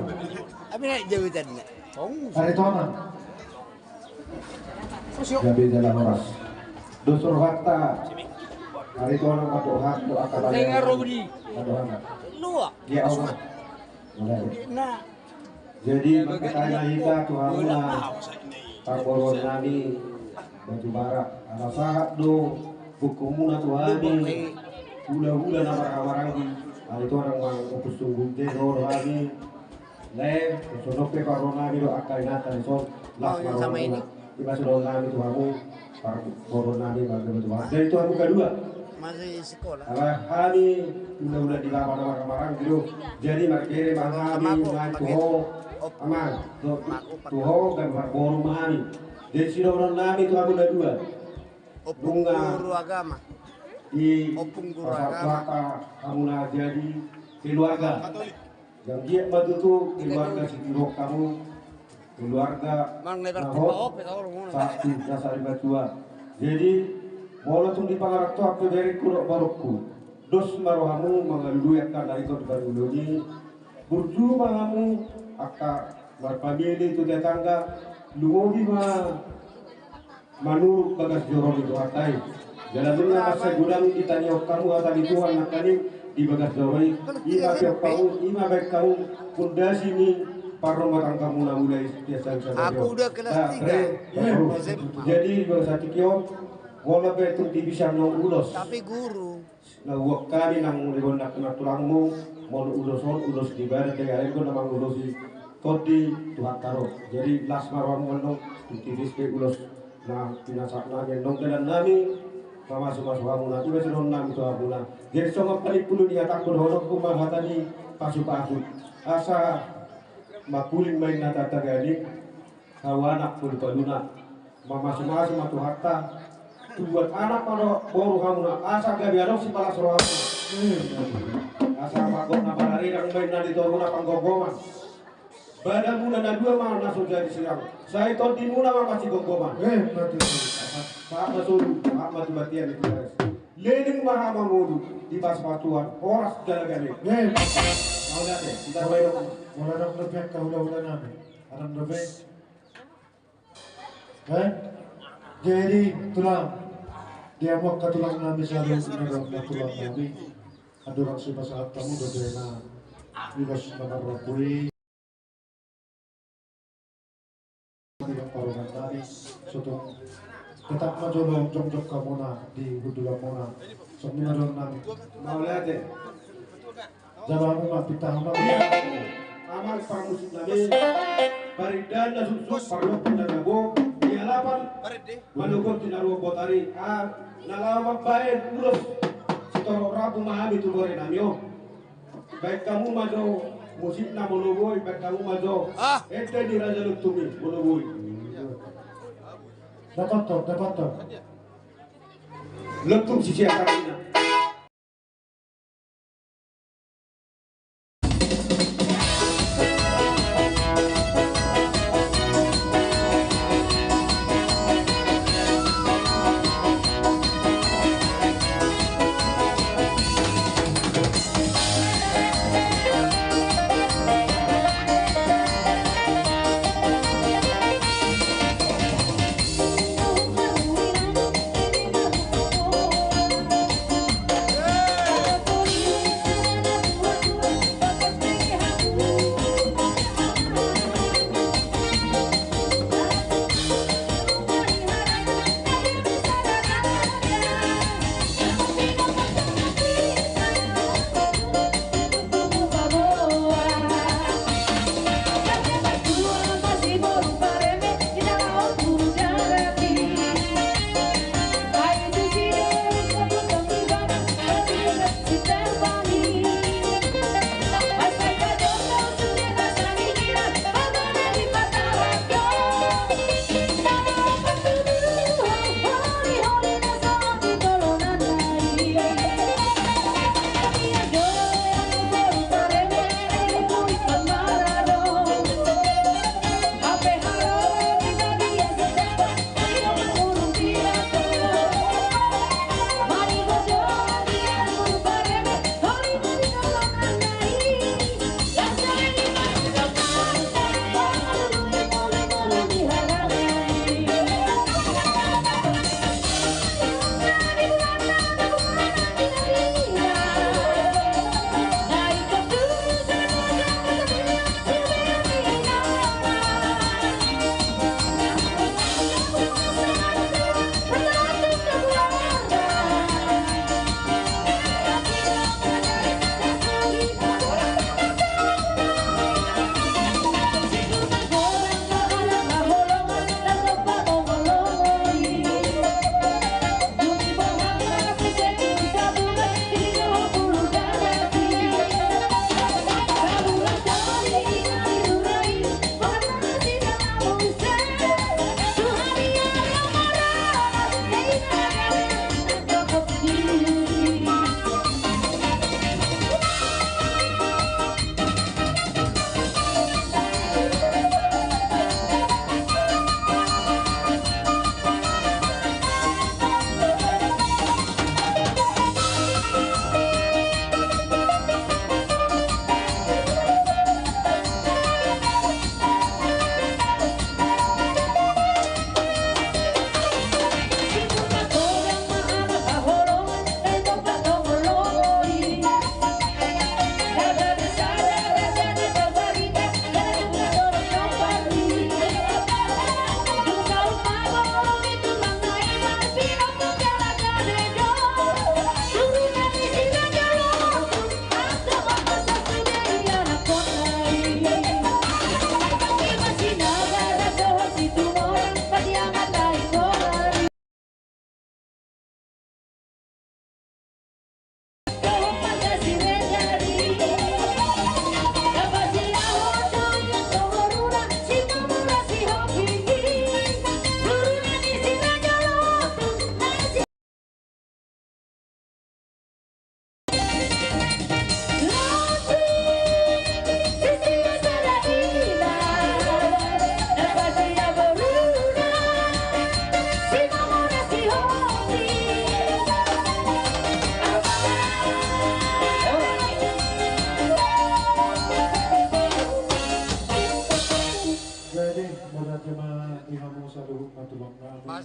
Ari tona. Gabe jala horas. Dos rohanta. Ari tona ma dohot, dohot angka bangso. Dohot angka. Ya Allah. Jadi, martangiang hita tu hamuna, parboruon nami, Batu Bara, ala sahat do, hukum muna tu hami, hula-hula na marhahamaranggi, ari tona ma, opus tunggu te, do, do hami, Lae, songon pe parboruon nami do angka inanta dison, las ma rohamuna. Ima songon nami tu hamu, parboruon nami, parboruon nami. Jadi tu hamu kadua. Masih sekolah. Ala hami, undang-undang di lapangan marang-marang gitu. Jadi markere ma hami, tu ho, amang, tu ho, kan parboruon ma hami. Jadi songon nami tu hamu kadua. Opung guru agama. Di opung guru agama. Hamuna jadi keluarga. Katolik. Yang dia ma tutu keluarga Sitinjak hamu, keluarga na hot, satu na sarimatua. Jadi, molo tung di pangarantoan pe berengku dohot borungku, dos ma rohamu mangalului angka na ringkot di parngoluon i, burju ma hamu angka marpamili tu tetangga, lumobi ma manurut bagas joro ni Tuhanta i. Jala nunga mansai godang ditangihon hamu hata ni Tuhan nangkaning di bagas joro i. Ima pe hamu, ima baen hamu pondasi ni parrumatanggaanmuna mulai sian sada. Aku udah kelas tiga. Jadi, di bagasan tingki on, molo pe tung di bisa naung ulos. Tapi guru. Na huboan hami nang muli gondang na tulangmu, molo ulos on, ulos di badan dagaring do na mangulosi tondi Tuhanta do. Jadi las ma rohamu annon, tung tipis pe ulos na pinasahat nami annon dalan nami, pamasu-masu hamuna, ima songon nami tu hamuna. Jadi songon panimpuli ni hatangku dohononku ma hata ni pasu-pasu. Asa makuling ma inna taganing, hau anak palu-paluna, mamasu-masu ma Tuhanta, tubuan anak ma dohot boru hamuna, asa gabe adong sipalas rohamuna. Asa magodang na mararirang ma inna di toruna panggomgoman. Badamuna na dua ma na so jadi sirang. Sai tondimuna ma masigomgoman. Asa sahat ma solu, sahat ma tu batian ni Tuhan. Leleng ma hamu mangolu di pasu-pasuan, horas jala gale. Mauliate, ita baen. Molo adong dope angka hula-hula nami. Adong dope. Eh? Jadi, tulang. Di hamu angka tulang nami saluhutna dohot na tulang nami. Andorang sipasahat hamu dope na ulos na marrompu i. Di parrohahon nami, sotung. Tetap ma jolo jongjong hamuna di hundulanmuna. Songon i ma dohonon nami. Mauliate. Jalo hamu ma, pinta hamu ma. Amang parmusik nami, parindahan na suksuk, parlompan na tabo, di alapan manogot di na ruang botari, ah, na laho mambaen ulos sitorop rambu ma hami tu bere nami on. Baen hamu ma jo musikna molo boi, baen hamu ma jo ende ni Raja Lontung i molo boi. Dapat to, dapat to. Lontung sisian kami na.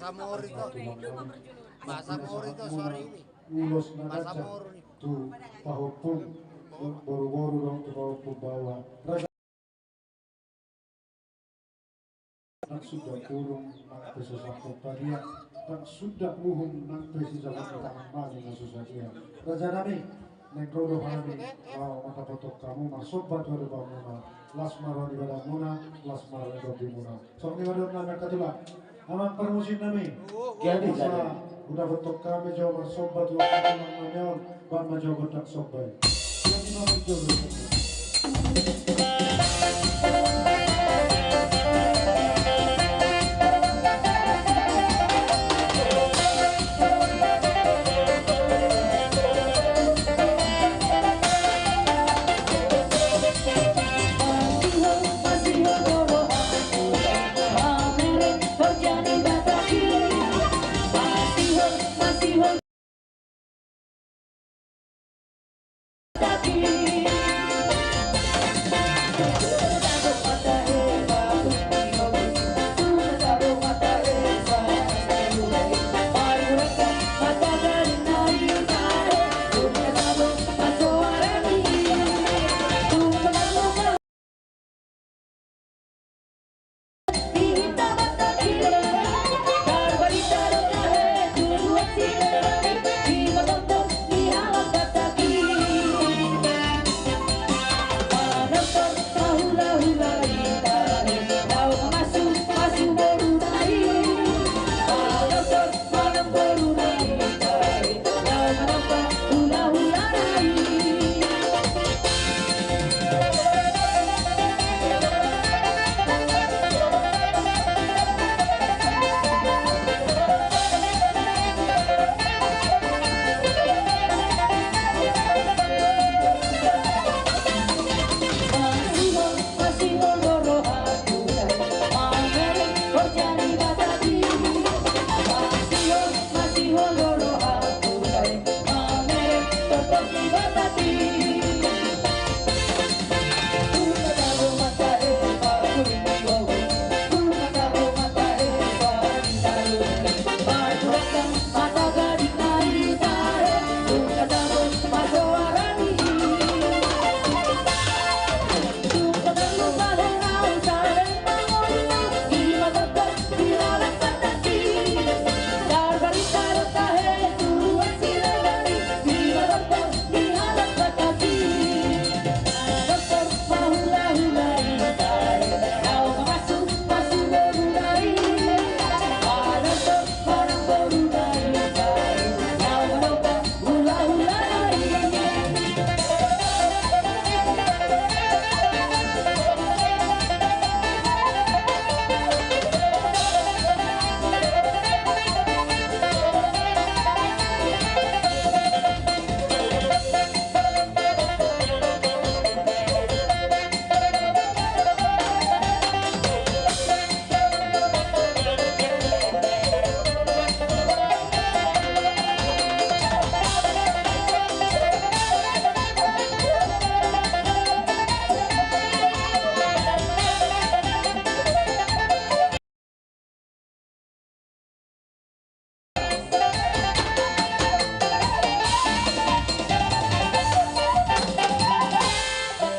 Masa mori do, sori. Ulos na ganjang tu pahompum boru-boru dohot tu pahompum baoa. Nang suda burung nang pe so sangkot padia, nang suda uhum nang pe so sangkot tangan, bagi na so sadia. Raja nami, naeng ro do hami laho mandapothon hamu, marsomba tu adopanmuna, las ma roha ni badanmuna, las ma roha ni tondimuna. Songon i ma dohonon nami angka tulang. Amang parmusik nami. Jadi, jadi. Hudapothon hami jo marsomba tu angka tulang nami on, baen ma jo gondang somba i. Jadi, ma jo.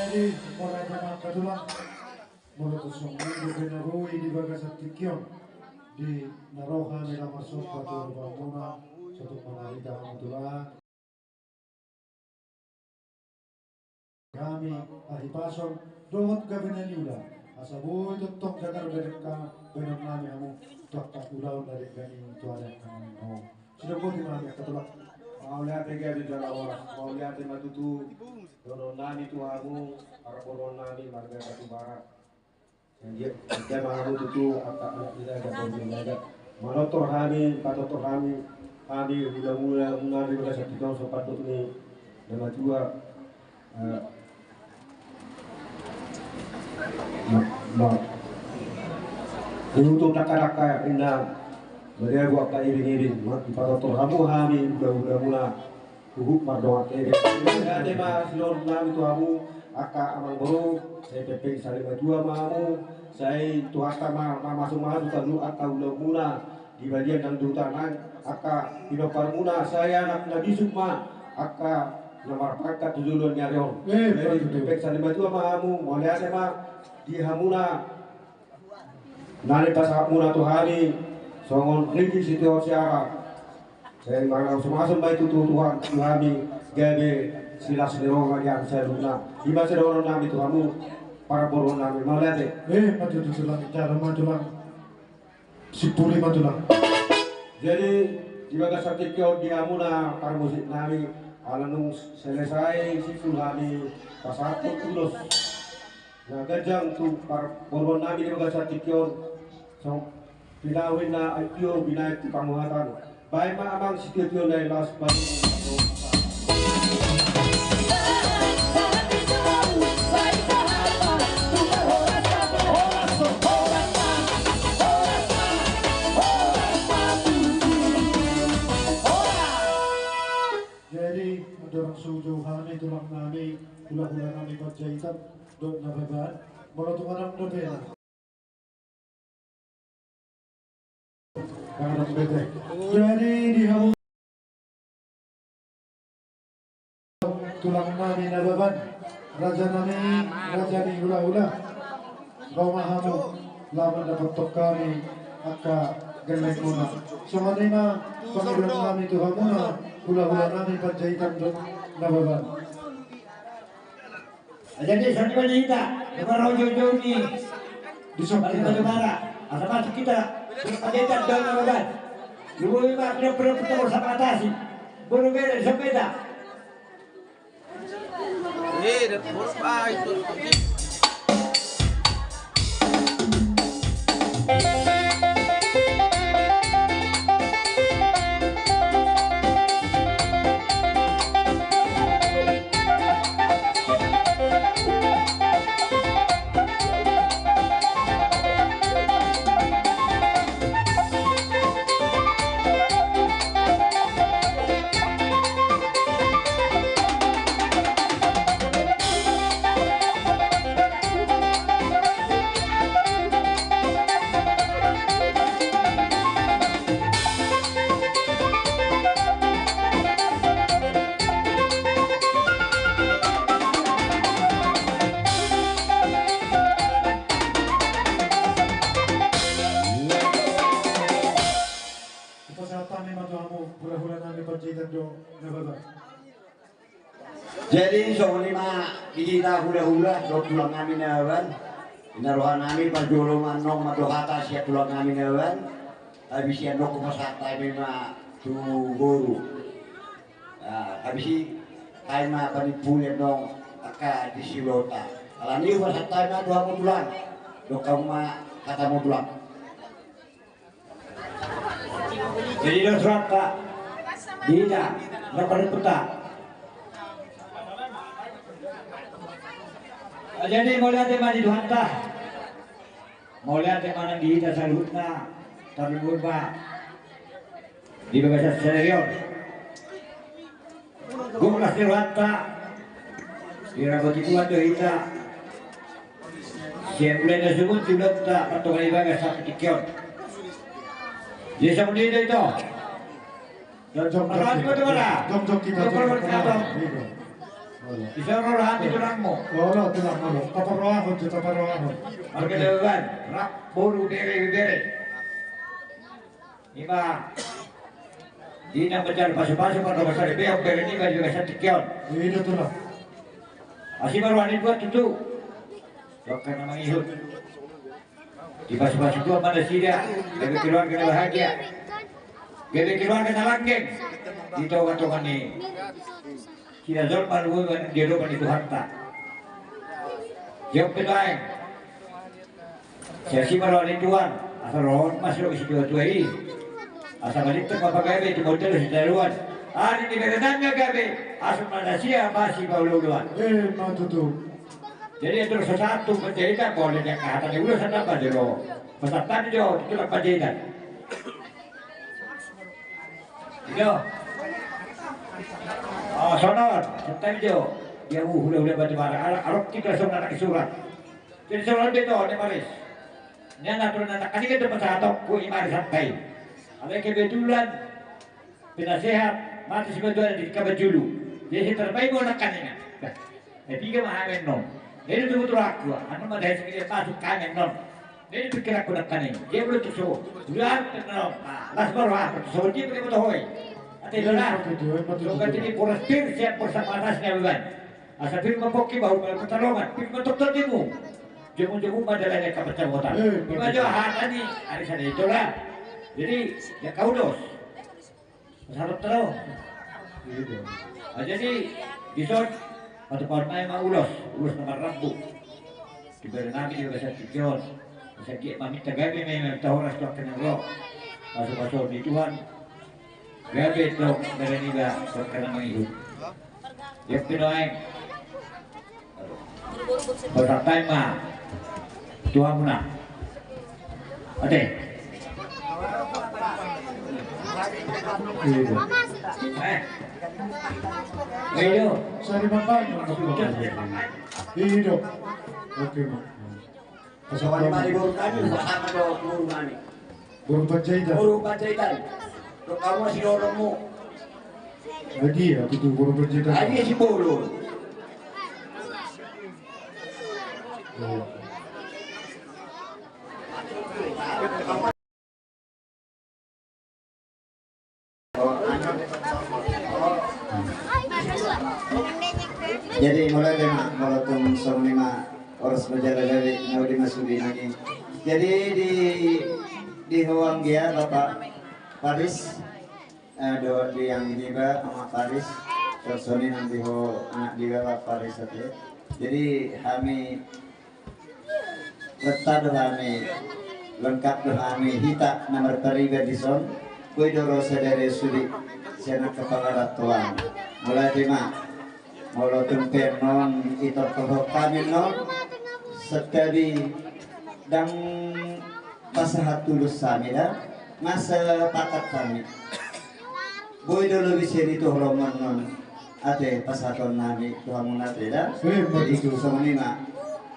Jadi, molo ate ma angka tulang, molo tung songon i dope na boi di bagasan tingki on, di na roha ni na marsomba tu adopanmuna, sotung mangarita hamu tulang. Hami hahipason dohot gabe na niula, asa boi tongtong jagar berengka, baenon nami hamu tu angka ulaon na denggan i tu ari angka na naeng ro. Sidok boti ma hami angka tulang. Mauliate gabe jala horas, mauliate ma tutu dohonon nami tu hamu, para boru nami marga Batu Barat. Jadi, ida ma hamu tutu angka anak ni raja, boru ni raja. Manortor hami, panortor hami, hami hulahula muna di bagasan tingki on, so pandok ni na matua. Eh, ma, ma. Diutuk dakka-dakka inna, madiabu angka iring-iring, ma, dipanortor hamu hami hulahula muna. Huhut mardongan ebe. Ate ma sidohonon nami tu hamu angka amang boru, sai pepeng sari matua ma hamu, sai Tuhanta ma, ma, mamasu-masu saluhut angka ulaonmuna. Di balian nang di huta nang, angka pinomparmuna sai anak na bisuk ma angka na marpangkat tu joloan ni ari on. Eh, jadi betul. Pepeksa ni matua ma hamu, mauliate ma di hamuna na nipasahatmuna tu hami songon riki sitio siara. Sai mangaso-aso ma i tu Tuhan tu hami gabe silas ni roha ma di hami saluhutna. I ma sidohonon nami tu hamu parboruon nami, mauliate. Eh, ma tutu, tulang, jalo ma tulang. Sipuli ma tulang. Jadi di bagasan tingki on di hamuna parmusik nami, ala nunga selesai simpul hami pasahathon ulos na ganjang tu parboruon nami di bagasan tingki on. Songon pinahu ninna aek tio binahen tu panguhatan. Baen ma amang sitio-tio na las baru. Jadi andorang so hujou hami tulang nami, hula-hula nami Panjaitan dohot Nababan, molo tung adong dope na. Kadang bete. Jadi di hamu tulang nami Nababan, raja nami, raja ni hula-hula. Ro ma hamu laho mandapothon hami angka gellengmuna. Songon i ma pangidoan nami tu hamuna hula-hula nami Panjaitan dohot Nababan. Jadi songon i ma di hita, marujung-ujung ni di son hita. Asa masuk hita, Panjaitan dohot Nababan. Lumobi ma pinompar-pinompar sama atasi. Boru bere, di son ma hita. Eh, dah boru, ah, itu. Hupasahat hami ma tu hamu hula-hula nami Panjaitan dohot Nababan. Jadi songon i ma di hita hula-hula dohot tulang nami Nababan. Ninna roha nami parjolo ma annon ma do hata sian tulang nami Nababan. Habis i annon hupasahat hami ma tu boru. Nah, habis i hami ma panimpuli annon angka di siulahonta. Alani i hupasahat hami ma tu hamu tulang. Dok hamu ma hata hamu tulang. Jadi dos rohanta di hita, na paremputa. Jadi mauliate ma di Tuhanta. Mauliate ma nang di hita saluhutna, tarlumobi ma di bagasan sadari on. Gok las ni rohanta, dirapoti Tuhan do hita. Sian mulai na suhut tu ulaonta, partonga ni bagas sampe tingki on. Jadi songon i do ito. Jongjong, jongjong. Roha ni Tuhan. Jongjong hita. Di son roha ni tulangmu. Olo, tulangmu. Taparrohahon, taparrohahon. Marga Nababan, rap boru, bere, bere. Ima di na manjalo pasu-pasu, mandok sari pe on bere niba di bagasan tingki on. Ida tulang. Asi ma roha ni Tuhan tutu. Dok na mangihut. Dipasu-pasu Tuhan ma nasida. Gabe keluarga na bahagia. Gabe keluarga na langgeng. Di tonga-tonga ni hita jolma lumobi ma di adopan ni Tuhanta. Jop pe baen. Sai asi ma roha ni Tuhan, asa ro ma sidok situa-tua i. Asa malintong ma pagabe, tumundalhon sitadoan. Ari ni berenangna gabe, asa manasiam ma sipaolo-oloan. Emma tutu. Jadi andorang so sahat tu Panjaitan, boleh dia hata ni ulos anda apa jolo. Pesan tadi jo, itulah Panjaitan. Iyo. Oh, songon, santai jo. Dia uh, hula-hula Batubara. Ala, alok kita songon anak isurat. Jadi songon dia to, dia maris. Nian aturan anak kali kan dapat satu, ku ima ari santai. Alai kebetulan penasehat mate sibaduana di kaban julu. Jadi sai tarbaen ma nangkaning. Nah, piga ma hami annon. Jadi tu betul aku, annon ma dahai sekalian masuk hami annon. Jadi pikiranku nangkaning. Dia belum tu so. Sudah annon. Nah, las baru aku tu so dia pakai motor hoi. Ate, iya, itulah. Betul, betul, so betul. Kan jadi boras pir, siap boras sama atasnya beban. Asa pir ma pongki bahu ma pertolongan, pir ma dokter timu. Jomu-jomu ma dalan ni angka pancamotan. Eh, ima jo hata ni ari sada itulah. Jadi, ya kau dos. Pasarap tero. Iya, dos. Ah, jadi, dison, patupaon nai ma ulos, ulos na marrambu. Dibere nami di bagasan tingki on. Asa dia maminta gabe ma i, maminta horas tu angka na ro. Pasu-pasu ni Tuhan. Gabe tong bere niba tu angka na mangihut. Ia pe nuaeng. Pasahat ma tu hamuna. Ate. Iya, dos. Eh. Iya, dos. Sari makan. Iya, dos. Oke, Mak. Songon i ma di boru nami, pasahat ma tu boru nami. Boru Panjaitan. Boru Panjaitan. Dok hamu ma sidohononmu. Adi, aku tu boru Panjaitan. Adi, si boru. Oh. Jadi, molo ate ma, molo tung songon i ma, horas ma jala gabe, na uli ma sude nami. Jadi, di, di ho anggia, Bapak Paris, eh, dohot di anggi niba, Ama Paris, songon i nang di ho anak niba, Bapak Paris, ate. Jadi, hami Renta do hami, lengkap do hami, hita na marpariban dison, boi do ro sadari on sude, sian angka pangarantoan. Molo ate ma, molo tung pe annon, itortor hami annon, santabi ndang pasahat ulos hami da, nga sepakat hami. Boi do lobi sian i tu holongan on. Ate, pasahaton nami tu hamuna ate da. Eh, jadi, betul. Songon i ma.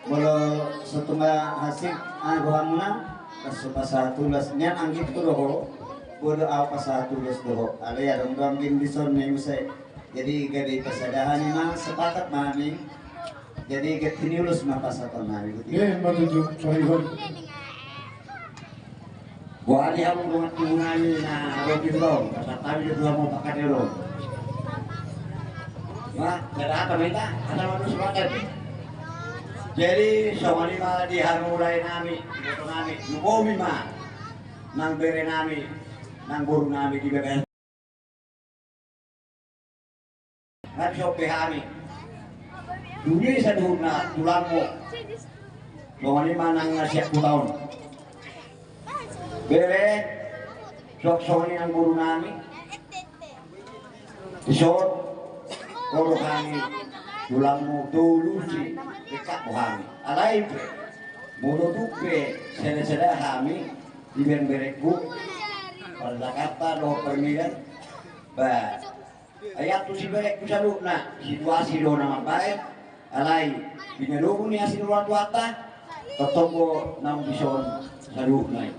Molo so tung asing, ah, rohamuna, laos so pasahat ulos, nian anggingku do ho, boi do ahu pasahat ulos do ho. Alai adong do anggim dison, na i muse. Jadi, gabe pasada hami ma, sepakat ma hami. Jadi, gantini ulos ma pasahaton nami. Eh, betul, Pak Iwan. Boha di hamu dongan tubu nami na ro di huta on, pasahat hami do tu hamu pangkataion on. Bah, sada hata ma hita, hata ma tusi paket. Jadi, songon i ma di hamu lae nami, iboto nami, lumobi ma nang bere nami, nang boru nami di bagasan. Nga dison pe hami. Dunia saluhutna tulangmu. Songon i ma nang na sian huta on. Bere, suang songon i nang boru nami. Dison, ro do hami tulangmu, tolu si, dekat do hami. Alai pe, molo tung pe, sada-sada hami, dibereng berengku, par Jakarta dohot par Medan, ba, ai antu si berengku saluhutna, situasi do na mambahen, alai, pinadomu ni asi ni orang tuanta, tongtong do naung dison saluhutna i.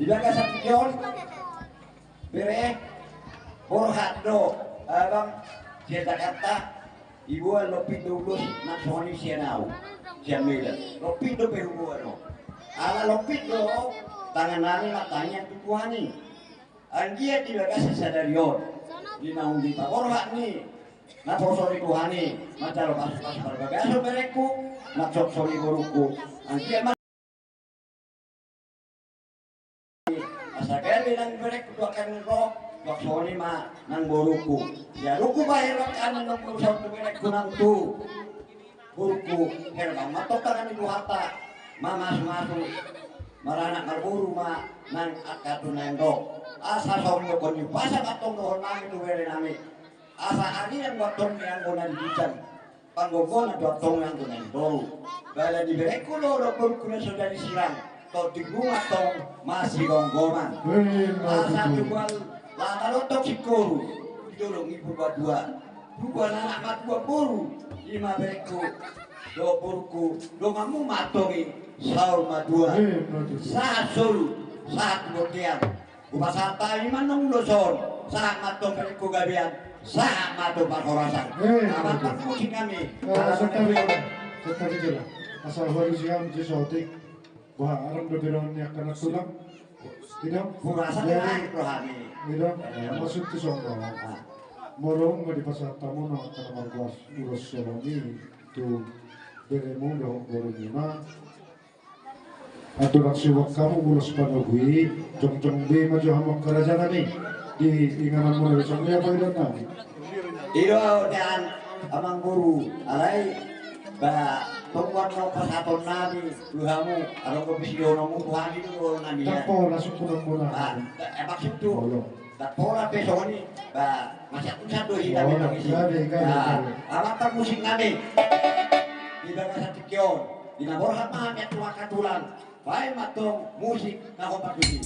Di bagasan tingki on, bere, borhat do, abang, sian Jakarta, diboan lompit do ulos, nang songon i sian ahu, sian Medan. Lompit dope huboan on. Ala lompit do, tangan nami martangiang tu Tuhan i. Anggiat di bagasan sadari on, di naung dipaborhat ni, naposo ni Tuhan i, manjalo pasu-pasu parbagason berengku, nang songon i borungku. Anggiat ma Asa gabe nang berengku tu angka na ro, songon i ma nang borungku. Ia rungku bahen angka na ro, songon tu berengku nang tu borungku. Herbang ma tong tangan ni Tuhanta, mamasu-masu, maranak marboru ma nang angka tu naeng ro. Asa songon i dohonon ni umpasa ma tong dohonon nami tu bere nami. Asa ari nang buat tong ni anggo na di ginjang. Panggonggonan do antong nang tu naeng ro. Bala ni berengku dohot borungku na so jadi sirang, tontingmu ma antong masigomgoman. Weh, asa betul. Tubuan lama do antong singkoru, di dolok ni Purbatua. Tubuan anak matua boru, i ma berengku dohot borungku, donganmu ma antong i saur matua. Weh, betul. Sahat solu, sahat tu bontean. Hupasahat hami ma antong ulos on, sahat ma antong berengku gabean, sahat ma antong parhorasan. Eh, amang betul. Parmusik nami. Eh, ala santap nami. Santap jala. Asal hualusi hami tu saotik. Bah, arang do beraon ni angka na tulang. Tidak? Hurasa. Jadi, do hami. Tidak? Eh. Maksud tu songon. Ah. Molo nga dipasahat hamu na angka na margoas ulos songon i tu beremu dohot borumuna. Antong suang hamu ulos panogu i, jongjong be ma jo hamu angka raja nami. Di inganan muna songon i apa idat nami. I do nian amang boru, alai ba tongguan no pasahaton nami tu hamu, adong do pisidononmu tu hami do dohonon nami. Ndang pola sungkunan muna. Ah, eh, maksud tu. Olo. Ndang pola pe songon i, ba masa tu sandok hita. Olo, memang isi. Gabe, gabe, ah, gabe. Amang parmusik nami. Di bagasan tingki on. Di na borhat ma hami tu angka tulang. Baen ma antong musik na hombar tusi.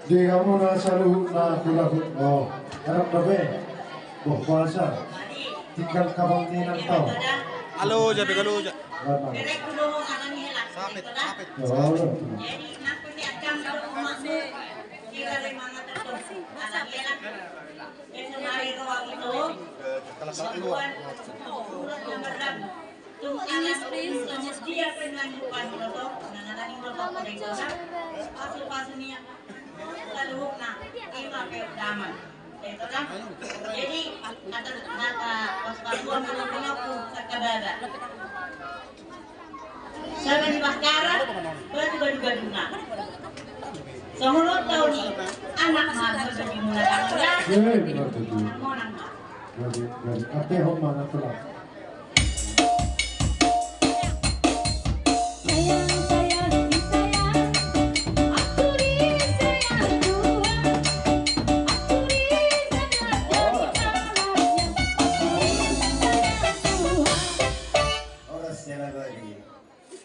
Di hamu na saluhutna, hulahula. Oh, erap dope. Boh, puasa. Tinggal kabang ni nang tau. Halo, jabe halo, ja. Lama. Sapit, sapit. Oh, halo. Tung anak, please, please. Dia pernah lupa dulu, nah, nah, nah, ini dulu, Pak, udah itu, nah. Pasu-pasu nih, ya. Kita dulu, nah, ini pakai daman. Udah itu, nah. Jadi, kata, kata, pas, pas gua mau ngomong, aku, sakadada. Sala ni Baskara, batu badu-baduna. Songon on tau ni, anak ma, batu di muna, eh, batu di. Monang ma. Jadi, jadi, ate homa na tulang. Sayang, sayang, disayang, aku disayang Tuhan, aku disayang Tuhan, sayang Tuhan. Horas jala bagi.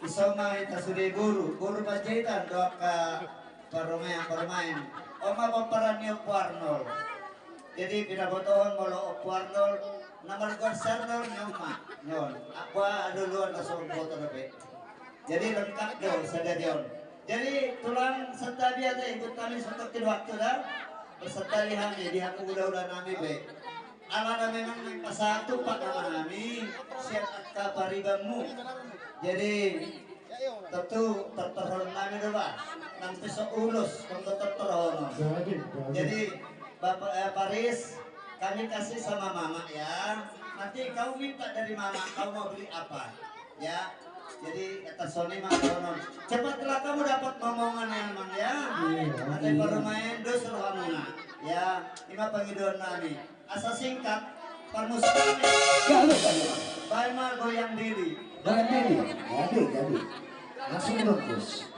Isoma hita sude boru, boru Panjaitan do angka parumaen-parumaen. On ma pomparan ni Ompu Arnold. Jadi pinabotohon molo Ompu Arnold, na margoar si Arnold, ni on ma, ni on. Apa ada luar na so boto dope. Jadi lengkap do sadari on. Jadi tulang santabi ate, ikut kami sontak ke waktu da. Bersantabi hami di hamu hula-hula nami be. Alana memang naeng pasahat tumpak nama nami sian angka paribanmu. Jadi tentu terterhon nami do ba. Nang pisok ulos, nang terterhon. Jadi, jadi. Jadi, Bapak, eh, Paris, kami kasih sama Mama ya. Nanti kau minta dari Mama, kau mau beli apa? Ya. Jadi, kata Sony mah, konon. Cepatlah kamu dapat momongan ya, Mang, ya. Iya, ada iya. Parumaen dos rohamuna. Ya, ima pangidoan nami. Asa singkat, parmusik nami. Galuh, galuh. Baen ma goyang diri. Goyang diri. Jadi, jadi. Langsung bungkus.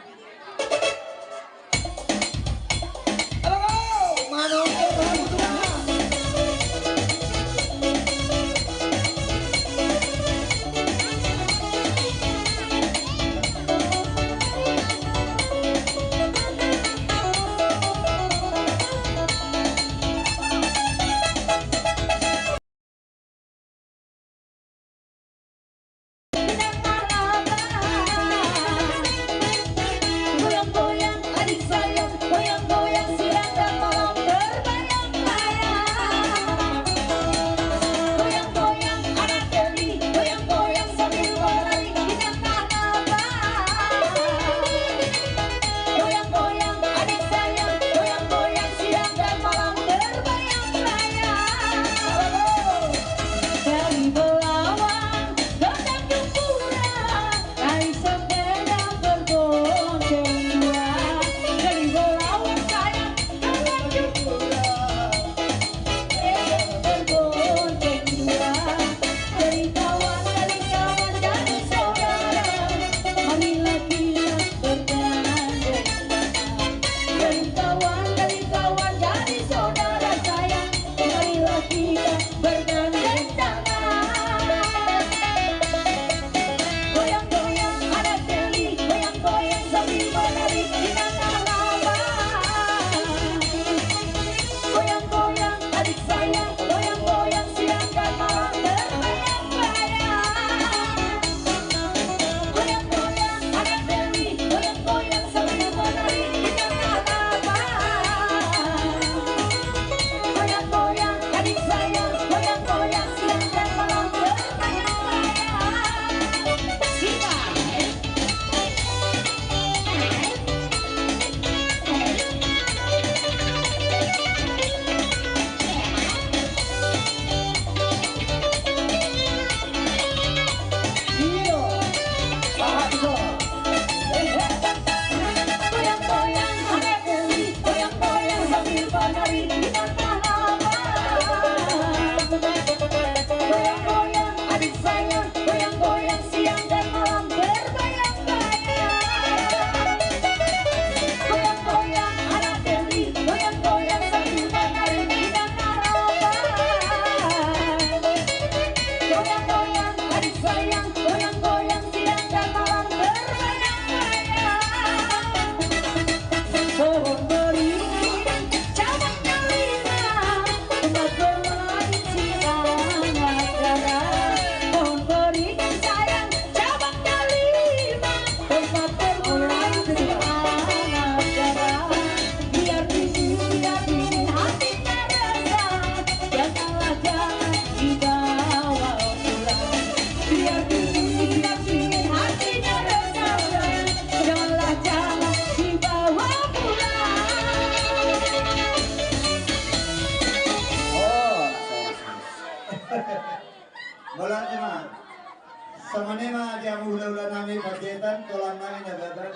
Tulang nami na badan.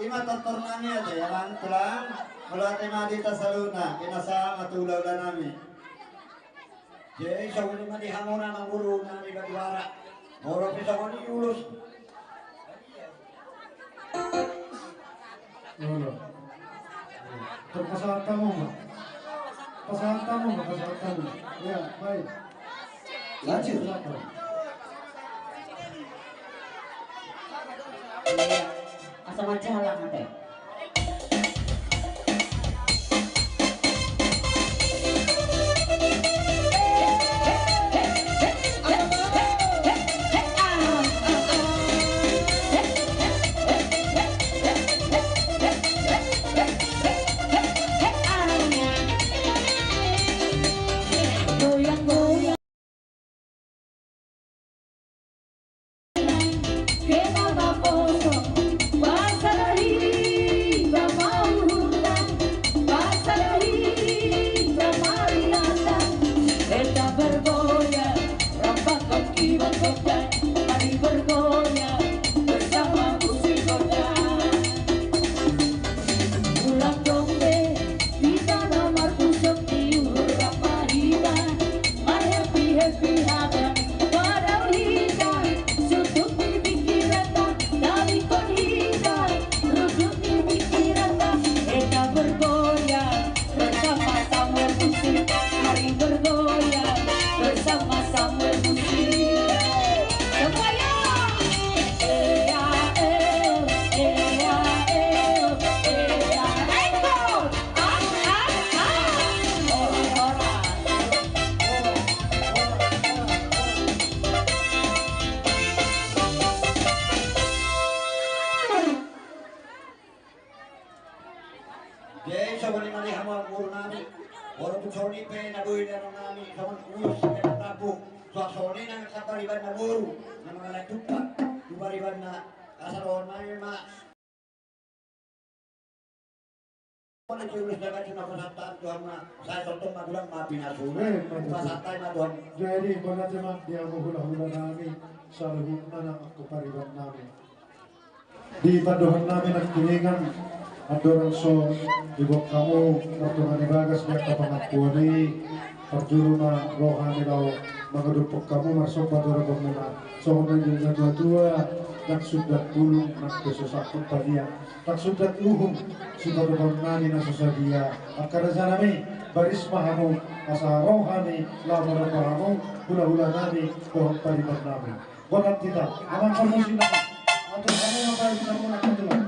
Ima tortor nami ate, ya bang, tulang. Molo ate ma di hita saluhutna, kena sama tu hula-hula nami. Jadi, songon i ma di hamu na guru nami Batu Bara. Molo pe songon i ulos. Olo. Pasahat hamu ma. Pasahat hamu ma, pasahat hamu. Ya, baik. Lanjut. Asa mancing halak ate. Jadi songon i ma di hamu guru nami. Walaupun songon i pe na boi di anak nami, songon ulos pe na tampuk. Songon i na kabar iban na boru, na mangalai tumpak, tumpak iban na asa dohon nami ma. Jadi, mauliate ma di hamu hula-hula nami, saluhutna nang angka pariban nami. Di pandohan nami nangkiningan, andorang so diboan hamu martonga ni bagas di angka pangampuon i, parjolo ma roha ni laho mangadophon hamu marsomba tu adopanmuna. Songon na nidok ni natua-tua, ndang sundat bulung nang pe so sangkut padia. Ndang sundat uhum sipatupaon nami na so sadia. Angka raja nami, baris ma hamu, asa ro hami laho manomba hamu, hula-hula nami dohot pariban nami. Boan hita, amang parmusik nami. Atur hamu ma baris hamu na kebetulan.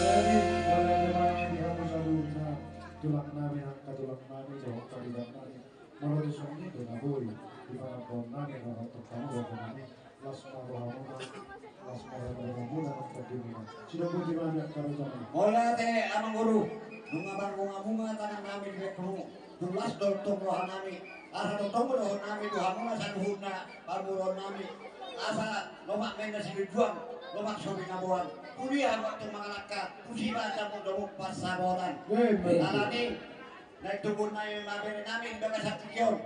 Jadi, teman-teman, di hapus aduhna, tulang nami, angka tulang nami, dohot kandidat nami. Molo di songon i do na boi di panambaon nami, dohot tongtong dohot nami. Las ma rohamuna, las ma rohamuna, las ma rohamuna. Sidung boti ma di angka rohamuna. Mauliate, Amang Guru. Nunga marmunga-munga tangan nami di bengkulu. Tung las do tong roha nami. Asa tongtong dohot nami tu hamuna saluhutna, parboruon nami. Asa lomak ma inna silinjuang, lomak so binaboan. Tudia hamu tong mangalangka, tusi ma jamuk-jamuk pansamotan. Amen. Alani, naeng tubu nami ma bere nami di bagasan tingki on.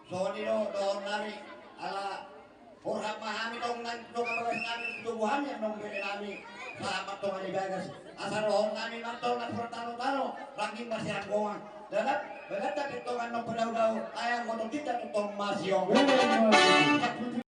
Songon i do dohonon nami, ala borhat ma hami tong nang tu dongan bagas nami, tu tubu hami annon bere nami, sahat ma tong di bagas. Asa dohonon nami ma tong na hurang tano-tano, rangging ma sian gongang. Dalan, dalan tapi tong annon padao-dao, ayang motong kita tu tong masiong. Amen.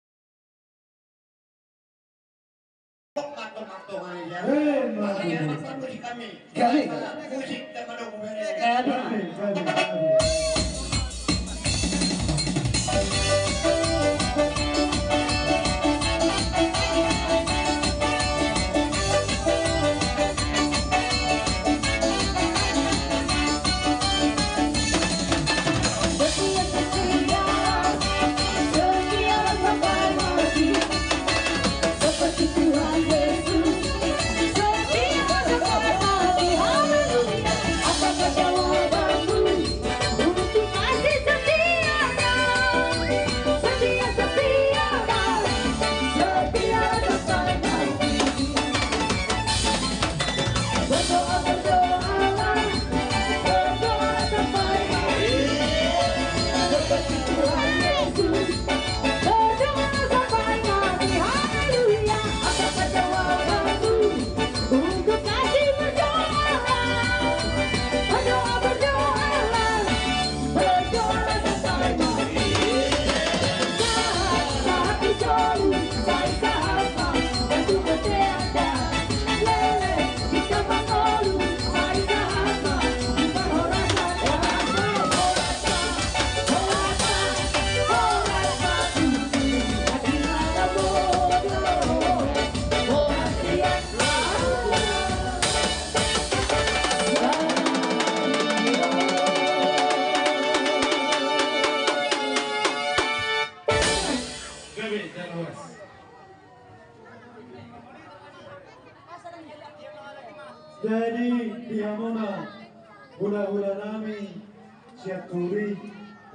Jadi, di hamuna hula-hula nami sian Turi,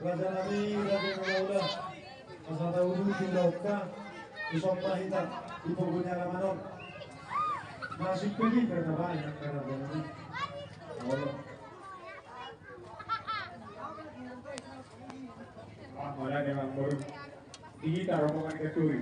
raja nami, raja ni hula-hula. Asa tauduti do hita, dison ma hita di pogu ni alaman on. Masuk pe di kereta banyak kereta banyak. Olo. Ah, mana dengan baru? Di kita rombongan ke Turi.